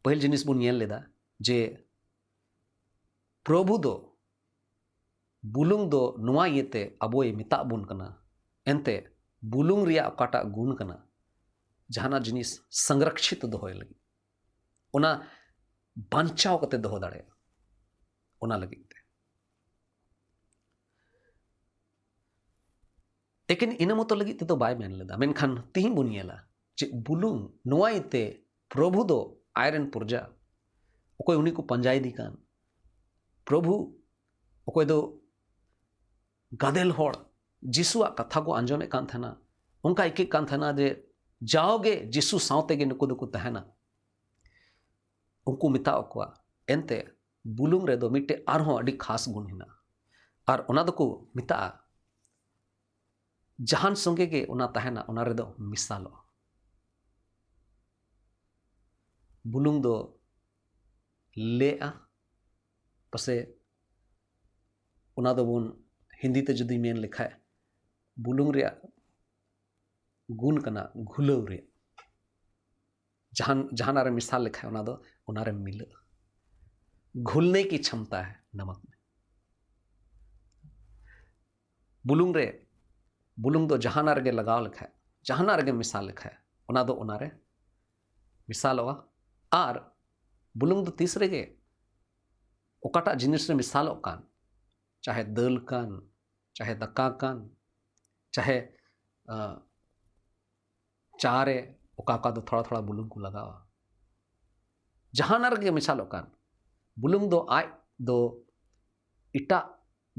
ᱯᱟᱹᱦᱤᱞ ᱡᱤᱱᱤᱥ ᱵᱚᱱ ᱧᱮᱞ ᱞᱮᱫᱟ ᱡᱮ ᱯᱨᱚᱵᱷᱩ ᱫᱚ ᱵᱩᱞᱩᱝ ᱫᱚ ᱱᱚᱣᱟ ᱤᱭᱟᱹᱛᱮ ᱟᱵᱚᱭ ᱢᱮᱛᱟᱜ ᱵᱚᱱ ᱠᱟᱱᱟ, ᱮᱱᱛᱮ ᱵᱩᱞᱩᱝ ᱨᱮᱭᱟᱜ ᱚᱠᱟᱴᱟᱜ ᱜᱩᱱ ᱠᱟᱱᱟ, ᱡᱟᱦᱟᱱᱟᱜ ᱡᱤᱱᱤᱥ ᱥᱚᱝᱨᱚᱠᱷᱤᱛ ᱫᱚᱦᱚᱭ ᱞᱟᱹᱜᱤᱫ, ᱚᱱᱟ ᱵᱟᱧᱪᱟᱣ ᱠᱟᱛᱮ ᱫᱚᱦᱚ ᱫᱟᱲᱮᱭᱟᱜᱼᱟ, ᱚᱱᱟ ᱞᱟᱹᱜᱤᱫ ᱛᱮ᱾ ᱮᱠᱮᱱ ᱤᱱᱟᱹ ᱢᱚᱛᱚ ᱞᱟᱹᱜᱤᱫ ᱛᱮᱫᱚ ᱵᱟᱭ ᱢᱮᱱ ᱞᱮᱫᱟ, ᱢᱮᱱᱠᱷᱟᱱ ᱛᱤᱦᱤᱧ ᱵᱚᱱ ᱧᱮᱞᱟ ᱡᱮ ᱵᱩᱞᱩᱝ ᱱᱚᱣᱟ ᱤᱭᱟᱹᱛᱮ ᱯᱨᱚᱵᱷᱩ ᱫᱚ ᱟᱡᱨᱮᱱ ᱯᱨᱚᱡᱟ, ᱚᱠᱚᱭ ᱩᱱᱤ ᱠᱚ ᱯᱟᱸᱡᱟᱭᱮᱫᱮ ᱠᱟᱱ, ᱯᱨᱚᱵᱷᱩ ᱚᱠᱚᱭ ᱫᱚ ᱜᱟᱫᱮᱞ ᱦᱚᱲ ᱡᱤᱥᱩᱣᱟᱜ ᱠᱟᱛᱷᱟ ᱠᱚ ᱟᱸᱡᱚᱢᱮᱫ ᱠᱟᱱ ᱛᱟᱦᱮᱱᱟ, ᱚᱱᱠᱟ ᱟᱹᱭᱠᱟᱹᱜ ᱠᱟᱱ ᱛᱟᱦᱮᱱᱟ ᱡᱮ ᱡᱟᱣᱜᱮ ᱡᱤᱥᱩ ᱥᱟᱶ ᱛᱮᱜᱮ ᱱᱩᱠᱩ ᱫᱚᱠᱚ ᱛᱟᱦᱮᱱᱟ᱾ ᱩᱱᱠᱩ ᱢᱮᱛᱟᱣ ᱠᱚᱣᱟ, ᱮᱱᱛᱮ ᱵᱩᱞᱩᱝ ᱨᱮᱫᱚ ᱢᱤᱫᱴᱮᱡ ᱟᱨᱦᱚᱸ ᱟᱹᱰᱤ ᱠᱷᱟᱥ ᱜᱩᱱ ᱦᱮᱱᱟᱜᱼᱟ, ᱟᱨ ᱚᱱᱟ ᱫᱚᱠᱚ ᱢᱮᱛᱟᱜᱼᱟ, ᱡᱟᱦᱟᱱ ᱥᱚᱸᱜᱮ ᱜᱮ ᱚᱱᱟ ᱛᱟᱦᱮᱱᱟ, ᱚᱱᱟ ᱨᱮᱫᱚ ᱢᱮᱥᱟᱞᱚᱜᱼᱟ᱾ ᱵᱩᱞᱩᱝ ᱫᱚ ᱞᱮᱜᱼᱟ, ᱯᱟᱥᱮ ᱚᱱᱟ ᱫᱚᱵᱚᱱ ᱦᱤᱱᱫᱤ ᱛᱮ ᱡᱩᱫᱤ ᱢᱮᱱ ᱞᱮᱠᱷᱟᱡ, ᱵᱩᱞᱩᱝ ᱨᱮᱭᱟᱜ ᱜᱩᱱ ᱠᱟᱱᱟ ᱜᱷᱩᱞᱟᱹᱣ ᱨᱮᱭᱟᱜ᱾ ᱡᱟᱦᱟᱱ, ᱡᱟᱦᱟᱱᱟᱜ ᱨᱮ ᱢᱮᱥᱟ ᱞᱮᱠᱷᱟᱡ ᱚᱱᱟ ᱫᱚ, ᱚᱱᱟ ᱨᱮ ᱢᱤᱞᱟᱹᱜᱼᱟ᱾ ᱜᱷᱩᱞᱱᱮ ᱠᱤ ᱪᱷᱟᱢᱛᱟ ᱦᱮ ᱱᱟᱢᱟᱠ ᱢᱮ᱾ ᱵᱩᱞᱩᱝ ᱨᱮ, ᱵᱩᱞᱩᱝ ᱫᱚ ᱡᱟᱦᱟᱱᱟᱜ ᱨᱮᱜᱮ ᱞᱟᱜᱟᱣ ᱞᱮᱠᱷᱟᱡ, ᱡᱟᱦᱟᱱᱟᱜ ᱨᱮᱜᱮ ᱢᱮᱥᱟ ᱞᱮᱠᱷᱟᱡ, ᱚᱱᱟ ᱫᱚ ᱚᱱᱟ ᱨᱮ ᱢᱮᱥᱟᱞᱚᱜᱼᱟ᱾ ᱟᱨ ᱵᱩᱞᱩᱝ ᱫᱚ ᱛᱤᱥ ᱨᱮᱜᱮ ᱚᱠᱟᱴᱟᱜ ᱡᱤᱱᱤᱥ ᱨᱮ ᱢᱮᱥᱟᱞᱚᱜ ᱠᱟᱱ, ᱪᱟᱦᱮ ᱫᱟᱹᱞ ᱠᱟᱱ, ᱪᱟᱦᱮ ᱫᱟᱠᱟ ᱠᱟᱱ, ᱪᱟᱦᱮ, ᱟᱸ, ᱪᱟ ᱨᱮ ᱚᱠᱟ ᱚᱠᱟ ᱫᱚ ᱛᱷᱚᱲᱟ ᱛᱷᱚᱲᱟ ᱵᱩᱞᱩᱝ ᱠᱚ ᱞᱟᱜᱟᱣᱟ, ᱡᱟᱦᱟᱱᱟᱜ ᱨᱮᱜᱮ ᱢᱮᱥᱟᱞᱚᱜ ᱠᱟᱱ, ᱵᱩᱞᱩᱝ ᱫᱚ ᱟᱡ ᱫᱚ ᱮᱴᱟᱜ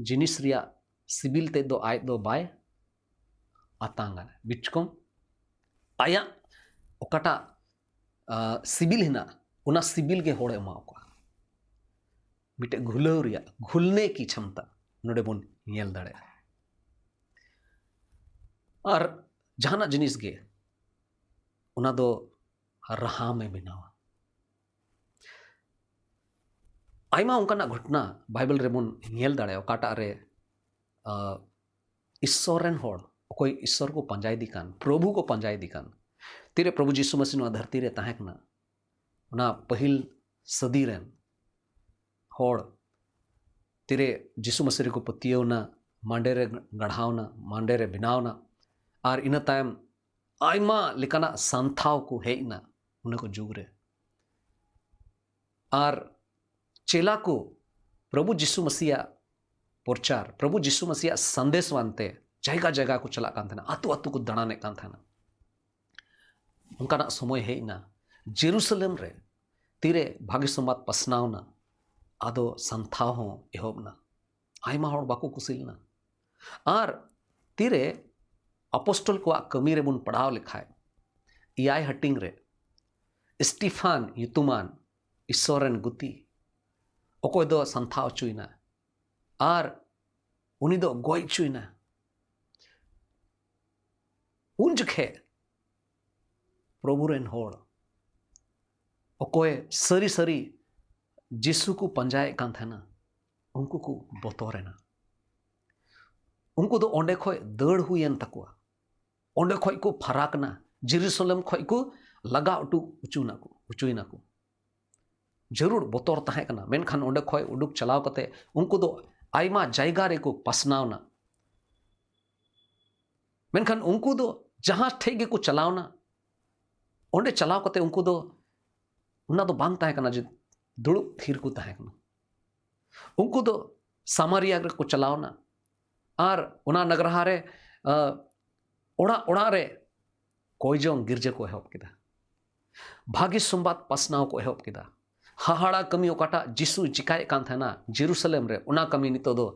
ᱡᱤᱱᱤᱥ ᱨᱮᱭᱟᱜ ᱥᱤᱵᱤᱞ ᱛᱮᱫ ᱫᱚ ᱟᱡ ᱫᱚ ᱵᱟᱭ ᱟᱛᱟᱝᱟ᱾ ᱵᱤᱪᱠᱚᱢ ᱟᱭᱟᱜ ᱚᱠᱟᱴᱟᱜ, ᱟᱸ, ᱥᱤᱵᱤᱞ ᱦᱮᱱᱟᱜ, ᱚᱱᱟ ᱥᱤᱵᱤᱞ ᱜᱮ ᱦᱚᱲᱮ ᱮᱢᱟ ᱠᱚᱣᱟ᱾ ᱢᱤᱫᱴᱮᱡ ᱜᱷᱩᱞᱟᱹᱣ ᱨᱮᱭᱟᱜ, ᱜᱷᱩᱞᱱᱮ ᱠᱤ ᱪᱷᱟᱢᱛᱟ ᱱᱚᱰᱮ ᱵᱚᱱ ᱧᱮᱞ ᱫᱟᱲᱮᱭᱟᱜᱼᱟ᱾ ᱟᱨ ᱡᱟᱦᱟᱱᱟᱜ ᱡᱤᱱᱤᱥ ᱜᱮ ᱚᱱᱟ ᱫᱚ ᱨᱟᱦᱟᱢ ᱮ ᱵᱮᱱᱟᱣᱟ᱾ ᱟᱭᱢᱟ ᱚᱱᱠᱟᱱᱟᱜ ᱜᱷᱚᱴᱚᱱᱟ ᱵᱟᱭᱵᱮᱞ ᱨᱮᱵᱚᱱ ᱧᱮᱞ ᱫᱟᱲᱮᱭᱟᱜᱼᱟ, ᱚᱠᱟᱴᱟᱜ ᱨᱮ, ᱟ, ᱤᱥᱥᱚᱨ ᱨᱮᱱ ᱦᱚᱲ, ᱚᱠᱚᱭ ᱤᱥᱥᱚᱨ ᱠᱚ ᱯᱟᱸᱡᱟ ᱤᱫᱤ ᱠᱟᱱ, ᱯᱨᱚᱵᱷᱩ ᱠᱚ ᱯᱟᱸᱡᱟ ᱤᱫᱤ ᱠᱟᱱ, ᱛᱤᱨᱮ ᱯᱨᱚᱵᱷᱩ ᱡᱤᱥᱩ ᱢᱟᱹᱥᱤ ᱱᱚᱣᱟ ᱫᱷᱟᱹᱨᱛᱤ ᱨᱮ ᱛᱟᱦᱮᱸ ᱠᱟᱱᱟ, ᱚᱱᱟ ᱯᱟᱹᱦᱤᱞ ᱥᱟᱹᱫᱤ ᱨᱮᱱ ᱦᱚᱲ ᱛᱤᱨᱮ ᱡᱤᱥᱩ ᱢᱟᱹᱥᱤ ᱨᱮᱠᱚ ᱯᱟᱹᱛᱭᱟᱹᱣ ᱮᱱᱟ, ᱢᱟᱸᱰᱮ ᱨᱮ ᱜᱟᱲᱦᱟᱣ ᱮᱱᱟ, ᱢᱟᱸᱰᱮ ᱨᱮ ᱵᱮᱱᱟᱣ ᱮᱱᱟ, ᱟᱨ ᱤᱱᱟᱹ ᱛᱟᱭᱚᱢ ᱟᱭᱢᱟ ᱞᱮᱠᱟᱱᱟᱜ ᱥᱟᱱᱛᱷᱟᱣ ᱠᱚ ᱦᱮᱡ ᱮᱱᱟ ᱚᱱᱟ ᱠᱚ ᱡᱩᱜᱽ ᱨᱮ᱾ ᱟᱨ ᱪᱮᱞᱟ ᱠᱚ ᱯᱨᱚᱵᱷᱩ ᱡᱤᱥᱩ ᱢᱟᱹᱥᱤᱭᱟᱜ ᱯᱨᱚᱪᱟᱨ, ᱯᱨᱚᱵᱷᱩ ᱡᱤᱥᱩ ᱢᱟᱹᱥᱤᱭᱟᱜ ᱥᱟᱸᱫᱮᱥ ᱟᱱᱛᱮ ᱡᱟᱭᱜᱟ ᱡᱟᱭᱜᱟ ᱠᱚ ᱪᱟᱞᱟᱜ ᱠᱟᱱ ᱛᱟᱦᱮᱱᱟ, ᱟᱹᱛᱩ ᱟᱹᱛᱩ ᱠᱚ ᱫᱟᱬᱟᱱᱮᱫ ᱠᱟᱱ ᱛᱟᱦᱮᱱᱟ᱾ ᱚᱱᱠᱟᱱᱟᱜ ᱥᱚᱢᱚᱭ ᱦᱮᱡ ᱮᱱᱟ, ᱡᱮᱨᱩᱥᱟᱞᱮᱢ ᱨᱮ ᱛᱤᱨᱮ ᱵᱷᱟᱜᱮ ᱥᱚᱢᱵᱟᱫ ᱯᱟᱥᱱᱟᱣ ᱮᱱᱟ, ᱟᱫᱚ ᱥᱟᱱᱛᱷᱟᱣ ᱦᱚᱸ ᱮᱦᱚᱵ ᱮᱱᱟ᱾ ᱟᱭᱢᱟ ᱦᱚᱲ ᱵᱟᱠᱚ ᱠᱩᱥᱤ ᱞᱮᱱᱟ᱾ ᱟᱨ ᱛᱤᱨᱮ ᱟᱯᱚᱥᱴᱚᱞ ᱠᱚᱣᱟᱜ ᱠᱟᱹᱢᱤ ᱨᱮᱵᱚᱱ ᱯᱟᱲᱦᱟᱣ ᱞᱮᱠᱷᱟᱡ, ᱮᱭᱟᱭ ᱦᱟᱹᱴᱤᱧ ᱨᱮ ᱥᱴᱤᱯᱷᱟᱱ ᱧᱩᱛᱩᱢᱟᱱ ᱤᱥᱥᱚᱨ ᱨᱮᱱ ᱜᱩᱛᱤ, ᱚᱠᱚᱭ ᱫᱚ ᱥᱟᱱᱛᱷᱟᱣ ᱦᱚᱪᱚᱭᱮᱱᱟ ᱟᱨ ᱩᱱᱤ ᱫᱚ ᱜᱚᱡ ᱦᱚᱪᱚᱭᱮᱱᱟ᱾ ᱩᱱ ᱡᱚᱠᱷᱮᱡ ᱯᱨᱚᱵᱷᱩ ᱨᱮᱱ ᱦᱚᱲ, ᱚᱠᱚᱭ ᱥᱟᱹᱨᱤ ᱥᱟᱹᱨᱤ ᱡᱤᱥᱩ ᱠᱚ ᱯᱟᱸᱡᱟᱭᱮᱫ ᱠᱟᱱ ᱛᱟᱦᱮᱱᱟ, ᱩᱱᱠᱩ ᱠᱚ ᱵᱚᱛᱚᱨᱮᱱᱟ᱾ ᱩᱱᱠᱩ ᱫᱚ ᱚᱸᱰᱮ ᱠᱷᱚᱡ ᱫᱟᱹᱲ ᱦᱩᱭᱮᱱ ᱛᱟᱠᱚᱣᱟ, ᱚᱸᱰᱮ ᱠᱷᱚᱡ ᱠᱚ ᱯᱷᱟᱨᱟᱠ ᱮᱱᱟ, ᱡᱮᱨᱩᱥᱟᱞᱮᱢ ᱠᱷᱚᱡ ᱠᱚ ᱞᱟᱜᱟ ᱚᱴᱩ ᱚᱪᱚᱭᱮᱱᱟ ᱠᱚ, ᱚᱪᱚᱭᱮᱱᱟ ᱠᱚ᱾ ᱡᱟᱹᱨᱩᱲ ᱵᱚᱛᱚᱨ ᱛᱟᱦᱮᱸ ᱠᱟᱱᱟ, ᱢᱮᱱᱠᱷᱟᱱ ᱚᱸᱰᱮ ᱠᱷᱚᱡ ᱩᱰᱩᱠ ᱪᱟᱞᱟᱣ ᱠᱟᱛᱮ ᱩᱱᱠᱩ ᱫᱚ ᱟᱭᱢᱟ ᱡᱟᱭᱜᱟ ᱨᱮᱠᱚ ᱯᱟᱥᱱᱟᱣ ᱮᱱᱟ᱾ ᱢᱮᱱᱠᱷᱟᱱ ᱩᱱᱠᱩ ᱫᱚ ᱡᱟᱦᱟᱸ ᱴᱷᱮᱡ ᱜᱮᱠᱚ ᱪᱟᱞᱟᱣᱱᱟ, ᱚᱸᱰᱮ ᱪᱟᱞᱟᱣ ᱠᱟᱛᱮ ᱩᱱᱠᱩ ᱫᱚ, ᱚᱱᱟ ᱫᱚ ᱵᱟᱝ ᱛᱟᱦᱮᱸ ᱠᱟᱱᱟ ᱡᱮ ᱫᱩᱲᱩᱵ ᱛᱷᱤᱨ ᱠᱚ ᱛᱟᱦᱮᱸ ᱠᱟᱱᱟ᱾ ᱩᱱᱠᱩ ᱫᱚ ᱥᱟᱢᱟᱨᱤᱭᱟ ᱨᱮᱠᱚ ᱪᱟᱞᱟᱣᱱᱟ ᱟᱨ ᱚᱱᱟ ᱱᱟᱜᱽᱨᱟᱦᱟ ᱨᱮ, ᱟ, ᱚᱲᱟᱜ ᱚᱲᱟᱜ ᱨᱮ ᱠᱚᱭᱡᱚᱝ ᱜᱤᱨᱡᱟᱹ ᱠᱚ ᱮᱦᱚᱵ ᱠᱮᱫᱟ᱾ ᱵᱷᱟᱜᱮ ᱥᱚᱢᱵᱟᱫ ᱯᱟᱥᱱᱟᱣ ᱠᱚ ᱮᱦᱚᱵ ᱠᱮᱫᱟ᱾ ᱦᱟᱦᱟᱲᱟ ᱠᱟᱹᱢᱤ ᱚᱠᱟᱴᱟᱜ ᱡᱤᱥᱩᱭ ᱪᱤᱠᱟᱭᱮᱫ ᱠᱟᱱ ᱛᱟᱦᱮᱱᱟ ᱡᱮᱨᱩᱥᱟᱞᱮᱢ ᱨᱮ, ᱚᱱᱟ ᱠᱟᱹᱢᱤ ᱱᱤᱛᱚᱜ ᱫᱚ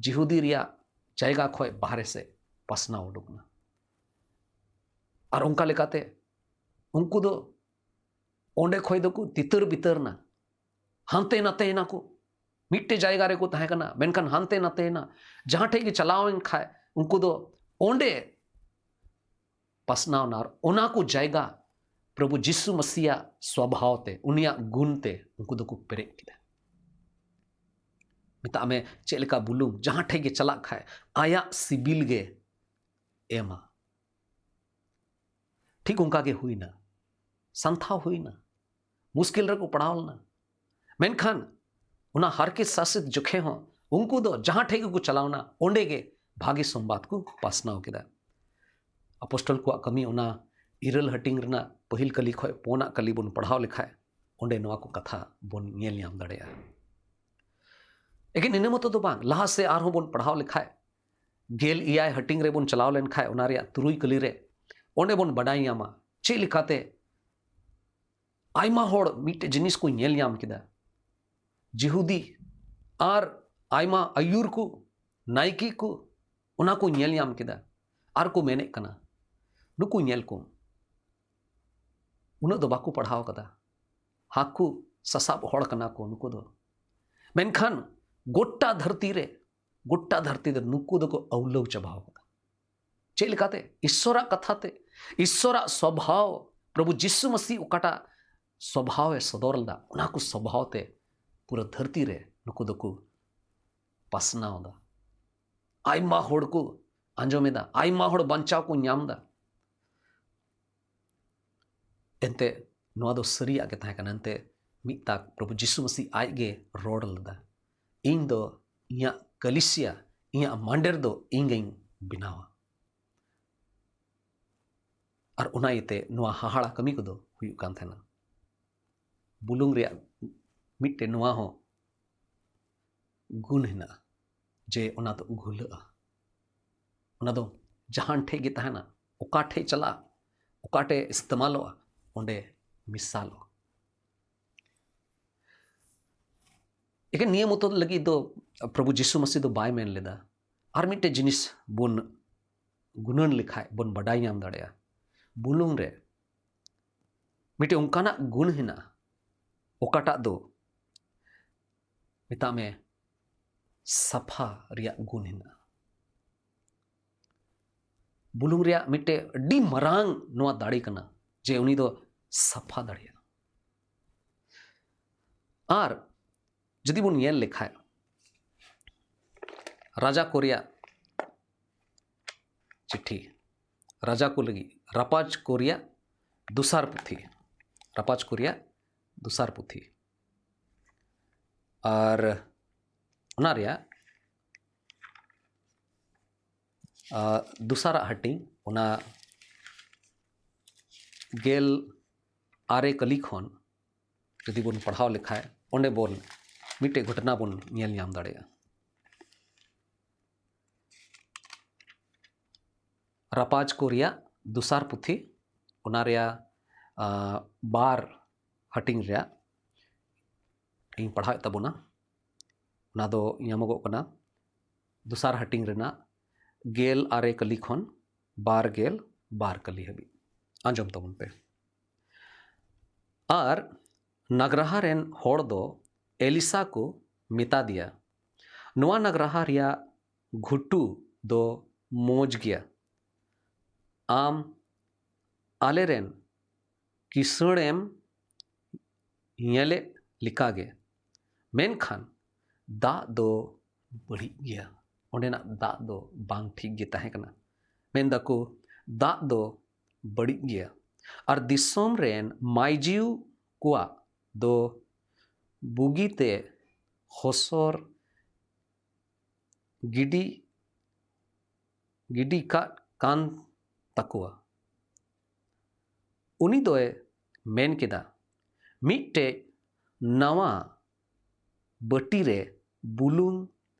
ᱡᱤᱦᱩᱫᱤ ᱨᱮᱭᱟᱜ ᱡᱟᱭᱜᱟ ᱠᱷᱚᱡ ᱵᱟᱦᱨᱮ ᱥᱮᱫ ᱯᱟᱥᱱᱟᱣ ᱩᱰᱩᱠ ᱮᱱᱟ᱾ ᱟᱨ ᱚᱱᱠᱟ ᱞᱮᱠᱟᱛᱮ ᱩᱱᱠᱩ ᱫᱚ ᱚᱸᱰᱮ ᱠᱷᱚᱡ ᱫᱚᱠᱚ ᱛᱤᱛᱟᱹᱨ ᱵᱤᱛᱟᱹᱨ ᱮᱱᱟ, ᱦᱟᱱᱛᱮ ᱱᱟᱛᱮ ᱮᱱᱟ ᱠᱚ᱾ ᱢᱤᱫᱴᱮᱡ ᱡᱟᱭᱜᱟ ᱨᱮᱠᱚ ᱛᱟᱦᱮᱸ ᱠᱟᱱᱟ, ᱢᱮᱱᱠᱷᱟᱱ ᱦᱟᱱᱛᱮ ᱱᱟᱛᱮ ᱮᱱᱟ᱾ ᱡᱟᱦᱟᱸ ᱴᱷᱮᱡ ᱜᱮ ᱪᱟᱞᱟᱣ ᱮᱱ ᱠᱷᱟᱡ ᱩᱱᱠᱩ ᱫᱚ ᱚᱸᱰᱮ ᱯᱟᱥᱱᱟᱣ ᱮᱱᱟ᱾ ᱟᱨ ᱚᱱᱟ ᱠᱚ ᱡᱟᱭᱜᱟ ᱯᱨᱚᱵᱷᱩ ᱡᱤᱥᱩ ᱢᱟᱥᱤᱭᱟᱜ ᱥᱣᱟᱵᱷᱟᱣ ᱛᱮ, ᱩᱱᱤᱭᱟᱜ ᱜᱩᱱ ᱛᱮ ᱩᱱᱠᱩ ᱫᱚᱠᱚ ᱯᱮᱨᱮᱡ ᱠᱮᱫᱟ᱾ ᱢᱮᱛᱟᱜ ᱢᱮ, ᱪᱮᱫ ᱞᱮᱠᱟ ᱵᱩᱞᱩᱝ ᱡᱟᱦᱟᱸ ᱴᱷᱮᱡ ᱜᱮ ᱪᱟᱞᱟᱜ ᱠᱷᱟᱡ, ᱟᱭᱟᱜ ᱥᱤᱵᱤᱞ ᱜᱮ ᱮᱢᱟ᱾ ᱴᱷᱤᱠ ᱚᱱᱠᱟ ᱜᱮ ᱦᱩᱭᱱᱟ, ᱥᱟᱱᱛᱷᱟᱣ ᱦᱩᱭᱱᱟ, ᱢᱩᱥᱠᱤᱞ ᱨᱮᱠᱚ ᱯᱟᱲᱟᱣ ᱞᱮᱱᱟ᱾ ᱢᱮᱱᱠᱷᱟᱱ ᱚᱱᱟ ᱦᱟᱨᱠᱮᱛ ᱥᱟᱥᱮᱛ ᱡᱚᱠᱷᱮ ᱦᱚᱸ ᱩᱱᱠᱩ ᱫᱚ ᱡᱟᱦᱟᱸ ᱴᱷᱮᱡ ᱜᱮᱠᱚ ᱪᱟᱞᱟᱣᱱᱟ, ᱚᱸᱰᱮ ᱜᱮ ᱵᱷᱟᱜᱮ ᱥᱚᱢᱵᱟᱫ ᱠᱚ ᱯᱟᱥᱱᱟᱣ ᱠᱮᱫᱟ᱾ ᱟᱯᱚᱥᱴᱚᱞ ᱠᱚᱣᱟᱜ ᱠᱟᱹᱢᱤ ᱚᱱᱟ ᱤᱨᱟᱹᱞ ᱦᱟᱹᱴᱤᱧ ᱨᱮᱱᱟᱜ ᱯᱟᱹᱦᱤᱞ ᱠᱟᱹᱞᱤ ᱠᱷᱚᱱ ᱯᱳᱱᱟᱜ ᱠᱟᱹᱞᱤ ᱵᱚᱱ ᱯᱟᱲᱦᱟᱣ ᱞᱮᱠᱷᱟᱡ, ᱚᱸᱰᱮ ᱱᱚᱣᱟ ᱠᱚ ᱠᱟᱛᱷᱟ ᱵᱚᱱ ᱧᱮᱞ ᱧᱟᱢ ᱫᱟᱲᱮᱭᱟᱜᱼᱟ᱾ ᱮᱠᱮᱱ ᱤᱱᱟᱹ ᱢᱚᱛᱚ ᱫᱚ ᱵᱟᱝ, ᱞᱟᱦᱟ ᱥᱮᱫ ᱟᱨᱦᱚᱸ ᱵᱚᱱ ᱯᱟᱲᱦᱟᱣ ᱞᱮᱠᱷᱟᱡ, ᱜᱮᱞ ᱮᱭᱟᱭ ᱦᱟᱹᱴᱤᱧ ᱨᱮᱵᱚᱱ ᱪᱟᱞᱟᱣ ᱞᱮᱱᱠᱷᱟᱡ, ᱚᱱᱟ ᱨᱮᱭᱟᱜ ᱛᱩᱨᱩᱭ ᱠᱟᱹᱞᱤ ᱨᱮ, ᱚᱸᱰᱮ ᱵᱚᱱ ᱵᱟᱰᱟᱭ ᱧᱟᱢᱟ ᱪᱮᱫ ᱞᱮᱠᱟᱛᱮ ᱟᱭᱢᱟ ᱦᱚᱲ ᱢᱤᱫᱴᱮᱡ ᱡᱤᱱᱤᱥ ᱠᱚ ᱧᱮᱞ ᱧᱟᱢ ᱠᱮᱫᱟ᱾ ᱡᱤᱦᱩᱫᱤ ᱟᱨ ᱟᱭᱢᱟ ᱟᱹᱭᱩᱨ ᱠᱚ, ᱱᱟᱭᱠᱮ ᱠᱚ, ᱚᱱᱟ ᱠᱚ ᱧᱮᱞ ᱧᱟᱢ ᱠᱮᱫᱟ᱾ ᱟᱨ ᱠᱚ ᱢᱮᱱᱮᱫ ᱠᱟᱱᱟ, "ᱱᱩᱠᱩ ᱧᱮᱞ ᱠᱚᱢ, ᱩᱱᱟᱹᱜ ᱫᱚ ᱵᱟᱠᱚ ᱯᱟᱲᱦᱟᱣ ᱠᱟᱫᱟ, ᱦᱟᱹᱠᱩ ᱥᱟᱥᱟᱵ ᱦᱚᱲ ᱠᱟᱱᱟ ᱠᱚ ᱱᱩᱠᱩ ᱫᱚ, ᱢᱮᱱᱠᱷᱟᱱ ᱜᱚᱴᱟ ᱫᱷᱟᱹᱨᱛᱤ ᱨᱮ, ᱜᱚᱴᱟ ᱫᱷᱟᱹᱨᱛᱤ ᱫᱚ ᱱᱩᱠᱩ ᱫᱚᱠᱚ ᱟᱹᱣᱞᱟᱹᱣ ᱪᱟᱵᱟᱣ ᱠᱟᱫᱟ᱾" ᱪᱮᱫ ᱞᱮᱠᱟᱛᱮ? ᱤᱥᱥᱚᱨᱟᱜ ᱠᱟᱛᱷᱟ ᱛᱮ, ᱤᱥᱥᱚᱨᱟᱜ ᱥᱚᱵᱷᱟᱣ, ᱯᱨᱚᱵᱷᱩ ᱡᱤᱥᱩ ᱢᱟᱥᱤ ᱚᱠᱟᱴᱟᱜ ᱥᱚᱵᱷᱟᱣ ᱮ ᱥᱚᱫᱚᱨ ᱞᱮᱫᱟ, ᱚᱱᱟ ᱠᱚ ᱥᱚᱵᱷᱟᱣ ᱛᱮ ᱯᱩᱨᱟᱹ ᱫᱷᱟᱹᱨᱛᱤ ᱨᱮ ᱱᱩᱠᱩ ᱫᱚᱠᱚ ᱯᱟᱥᱱᱟᱣ ᱮᱫᱟ᱾ ᱟᱭᱢᱟ ᱦᱚᱲ ᱠᱚ ᱟᱸᱡᱚᱢ ᱮᱫᱟ, ᱟᱭᱢᱟ ᱦᱚᱲ ᱵᱟᱧᱪᱟᱣ ᱠᱚ ᱧᱟᱢ ᱮᱫᱟ᱾ ᱮᱱᱛᱮ ᱱᱚᱣᱟ ᱫᱚ ᱥᱟᱹᱨᱤᱭᱟᱜ ᱜᱮ ᱛᱟᱦᱮᱸ ᱠᱟᱱᱟ᱾ ᱮᱱᱛᱮ ᱢᱤᱫ ᱛᱟᱠ ᱯᱨᱚᱵᱷᱩ ᱡᱤᱥᱩ ᱢᱟᱥᱤ ᱟᱡ ᱜᱮ ᱨᱚᱲ ᱞᱮᱫᱟ, "ᱤᱧ ᱫᱚ ᱤᱧᱟᱹᱜ ᱠᱟᱞᱤᱥᱤᱭᱟ, ᱤᱧᱟᱹᱜ ᱢᱟᱸᱰᱮᱨ ᱫᱚ ᱤᱧ ᱜᱮᱧ ᱵᱮᱱᱟᱣᱟ᱾" ᱟᱨ ᱚᱱᱟ ᱤᱭᱟᱹᱛᱮ ᱱᱚᱣᱟ ᱦᱟᱦᱟᱲᱟ ᱠᱟᱹᱢᱤ ᱠᱚᱫᱚ ᱦᱩᱭᱩᱜ ᱠᱟᱱ ᱛᱟᱦᱮᱱᱟ᱾ ᱵᱩᱞᱩᱝ ᱨᱮᱭᱟᱜ ᱢᱤᱫᱴᱮᱱ ᱱᱚᱣᱟ ᱦᱚᱸ ᱜᱩᱱ ᱦᱮᱱᱟᱜᱼᱟ ᱡᱮ ᱚᱱᱟ ᱫᱚ ᱜᱷᱩᱞᱟᱹᱜᱼᱟ᱾ ᱚᱱᱟ ᱫᱚ ᱡᱟᱦᱟᱱ ᱴᱷᱮᱡ ᱜᱮ ᱛᱟᱦᱮᱱᱟ, ᱚᱠᱟ ᱴᱷᱮᱡ ᱪᱟᱞᱟᱜᱼᱟ, ᱚᱠᱟ ᱴᱷᱮᱡ ᱤᱥᱛᱮᱢᱟᱞᱚᱜᱼᱟ, ᱚᱸᱰᱮ ᱢᱮᱥᱟᱞᱚᱜᱼᱟ᱾ ᱮᱠᱮᱱ ᱱᱤᱭᱟᱹ ᱢᱚᱛᱚ ᱞᱟᱹᱜᱤᱫ ᱫᱚ ᱯᱨᱚᱵᱷᱩ ᱡᱤᱥᱩ ᱢᱟᱥᱤ ᱫᱚ ᱵᱟᱭ ᱢᱮᱱ ᱞᱮᱫᱟ᱾ ᱟᱨ ᱢᱤᱫᱴᱮᱡ ᱡᱤᱱᱤᱥ ᱵᱚᱱ ᱜᱩᱱᱟᱹᱱ ᱞᱮᱠᱷᱟᱡ ᱵᱚᱱ ᱵᱟᱰᱟᱭ ᱧᱟᱢ ᱫᱟᱲᱮᱭᱟᱜᱼᱟ, ᱵᱩᱞᱩᱝ ᱨᱮ ᱢᱤᱫᱴᱮᱡ ᱚᱱᱠᱟᱱᱟᱜ ᱜᱩᱱ ᱦᱮᱱᱟᱜᱼᱟ, ᱚᱠᱟᱴᱟᱜ ᱫᱚ ᱢᱮᱛᱟᱜ ᱢᱮ ᱥᱟᱯᱷᱟ ᱨᱮᱭᱟᱜ ᱜᱩᱱ ᱦᱮᱱᱟᱜᱼᱟ᱾ ᱵᱩᱞᱩᱝ ᱨᱮᱭᱟᱜ ᱢᱤᱫᱴᱮᱡ ᱟᱹᱰᱤ ᱢᱟᱨᱟᱝ ᱱᱚᱣᱟ ᱫᱟᱲᱮ ᱠᱟᱱᱟ ᱡᱮ ᱩᱱᱤ ᱫᱚ ᱥᱟᱯᱷᱟ ᱫᱟᱲᱮᱭᱟᱜᱼᱟ᱾ ᱟᱨ ᱡᱩᱫᱤ ᱵᱚᱱ ᱧᱮᱞ ᱞᱮᱠᱷᱟᱡ, ᱨᱟᱡᱟ ᱠᱚ ᱨᱮᱭᱟᱜ ᱪᱤᱴᱷᱤ, ᱨᱟᱡᱟ ᱠᱚ ᱞᱟᱹᱜᱤᱫ ᱨᱟᱯᱟᱡᱽ ᱠᱚ ᱨᱮᱭᱟᱜ ᱫᱚᱥᱟᱨ ᱯᱩᱛᱷᱤ, ᱨᱟᱯᱟᱡᱽ ᱠᱚ ᱨᱮᱭᱟᱜ ᱫᱚᱥᱟᱨ ᱯᱩᱛᱷᱤ, ᱟᱨ ᱚᱱᱟ ᱨᱮᱭᱟᱜ ᱟᱨ ᱫᱚᱥᱟᱨᱟᱜ ᱦᱟᱹᱴᱤᱧ, ᱚᱱᱟ ᱜᱮᱞ ᱟᱨᱮ ᱠᱟᱹᱞᱤ ᱠᱷᱚᱱ ᱡᱩᱫᱤ ᱵᱚᱱ ᱯᱟᱲᱦᱟᱣ ᱞᱮᱠᱷᱟᱡ, ᱚᱸᱰᱮ ᱵᱚᱱ ᱢᱤᱫᱴᱮᱡ ᱜᱷᱚᱴᱚᱱᱟ ᱵᱚᱱ ᱧᱮᱞ ᱧᱟᱢ ᱫᱟᱲᱮᱭᱟᱜᱼᱟ᱾ ᱨᱟᱯᱟᱡᱽ ᱠᱚ ᱨᱮᱭᱟᱜ ᱫᱚᱥᱟᱨ ᱯᱩᱛᱷᱤ, ᱚᱱᱟ ᱨᱮᱭᱟᱜ ᱟᱨ ᱵᱟᱨ ᱦᱟᱹᱴᱤᱧ ᱨᱮᱭᱟᱜ ᱤᱧ ᱯᱟᱲᱦᱟᱣᱮᱫ ᱛᱟᱵᱚᱱᱟ᱾ ᱚᱱᱟ ᱫᱚ ᱧᱟᱢᱚᱜᱚᱜ ᱠᱟᱱᱟ ᱫᱚᱥᱟᱨ ᱦᱟᱹᱴᱤᱧ ᱨᱮᱱᱟᱜ ᱜᱮᱞ ᱟᱨᱮ ᱠᱟᱹᱞᱤ ᱠᱷᱚᱱ ᱵᱟᱨ ᱜᱮᱞ ᱵᱟᱨ ᱠᱟᱹᱞᱤ ᱦᱟᱹᱵᱤᱡ᱾ ᱟᱸᱡᱚᱢ ᱛᱟᱵᱚᱱ ᱯᱮ᱾ ᱟᱨ ᱱᱟᱜᱽᱨᱟᱦᱟ ᱨᱮᱱ ᱦᱚᱲ ᱫᱚ ᱮᱞᱤᱥᱟ ᱠᱚ ᱢᱮᱛᱟ ᱫᱮᱭᱟ, "ᱱᱚᱣᱟ ᱱᱟᱜᱽᱨᱟᱦᱟ ᱨᱮᱭᱟᱜ ᱜᱷᱩᱴᱩ ᱫᱚ ᱢᱚᱡᱽ ᱜᱮᱭᱟ, ᱟᱢ ᱟᱞᱮᱨᱮᱱ ᱠᱤᱥᱟᱹᱬᱮᱢ ᱧᱮᱞᱮᱫ ᱞᱮᱠᱟᱜᱮ, ᱢᱮᱱᱠᱷᱟᱱ ᱫᱟᱜ ᱫᱚ ᱵᱟᱹᱲᱤᱡ ᱜᱮᱭᱟ᱾" ᱚᱸᱰᱮᱱᱟᱜ ᱫᱟᱜ ᱫᱚ ᱵᱟᱝ ᱴᱷᱤᱠ ᱜᱮ ᱛᱟᱦᱮᱸ ᱠᱟᱱᱟ᱾ ᱢᱮᱱ ᱫᱟᱠᱚ, "ᱫᱟᱜ ᱫᱚ ᱵᱟᱹᱲᱤᱡ ᱜᱮᱭᱟ, ᱟᱨ ᱫᱤᱥᱚᱢ ᱨᱮᱱ ᱢᱟᱹᱭᱡᱤᱣ ᱠᱚᱣᱟᱜ ᱫᱚ ᱵᱩᱜᱤᱛᱮ ᱦᱚᱥᱚᱨ ᱜᱤᱰᱤ, ᱜᱤᱰᱤ ᱠᱟᱜ ᱠᱟᱱ ᱛᱟᱠᱚᱣᱟ᱾" ᱩᱱᱤ ᱫᱚᱭ ᱢᱮᱱ ᱠᱮᱫᱟ, "ᱢᱤᱫᱴᱮᱡ ᱱᱟᱣᱟ ᱵᱟᱹᱴᱤ ᱨᱮ ᱵᱩᱞᱩᱝ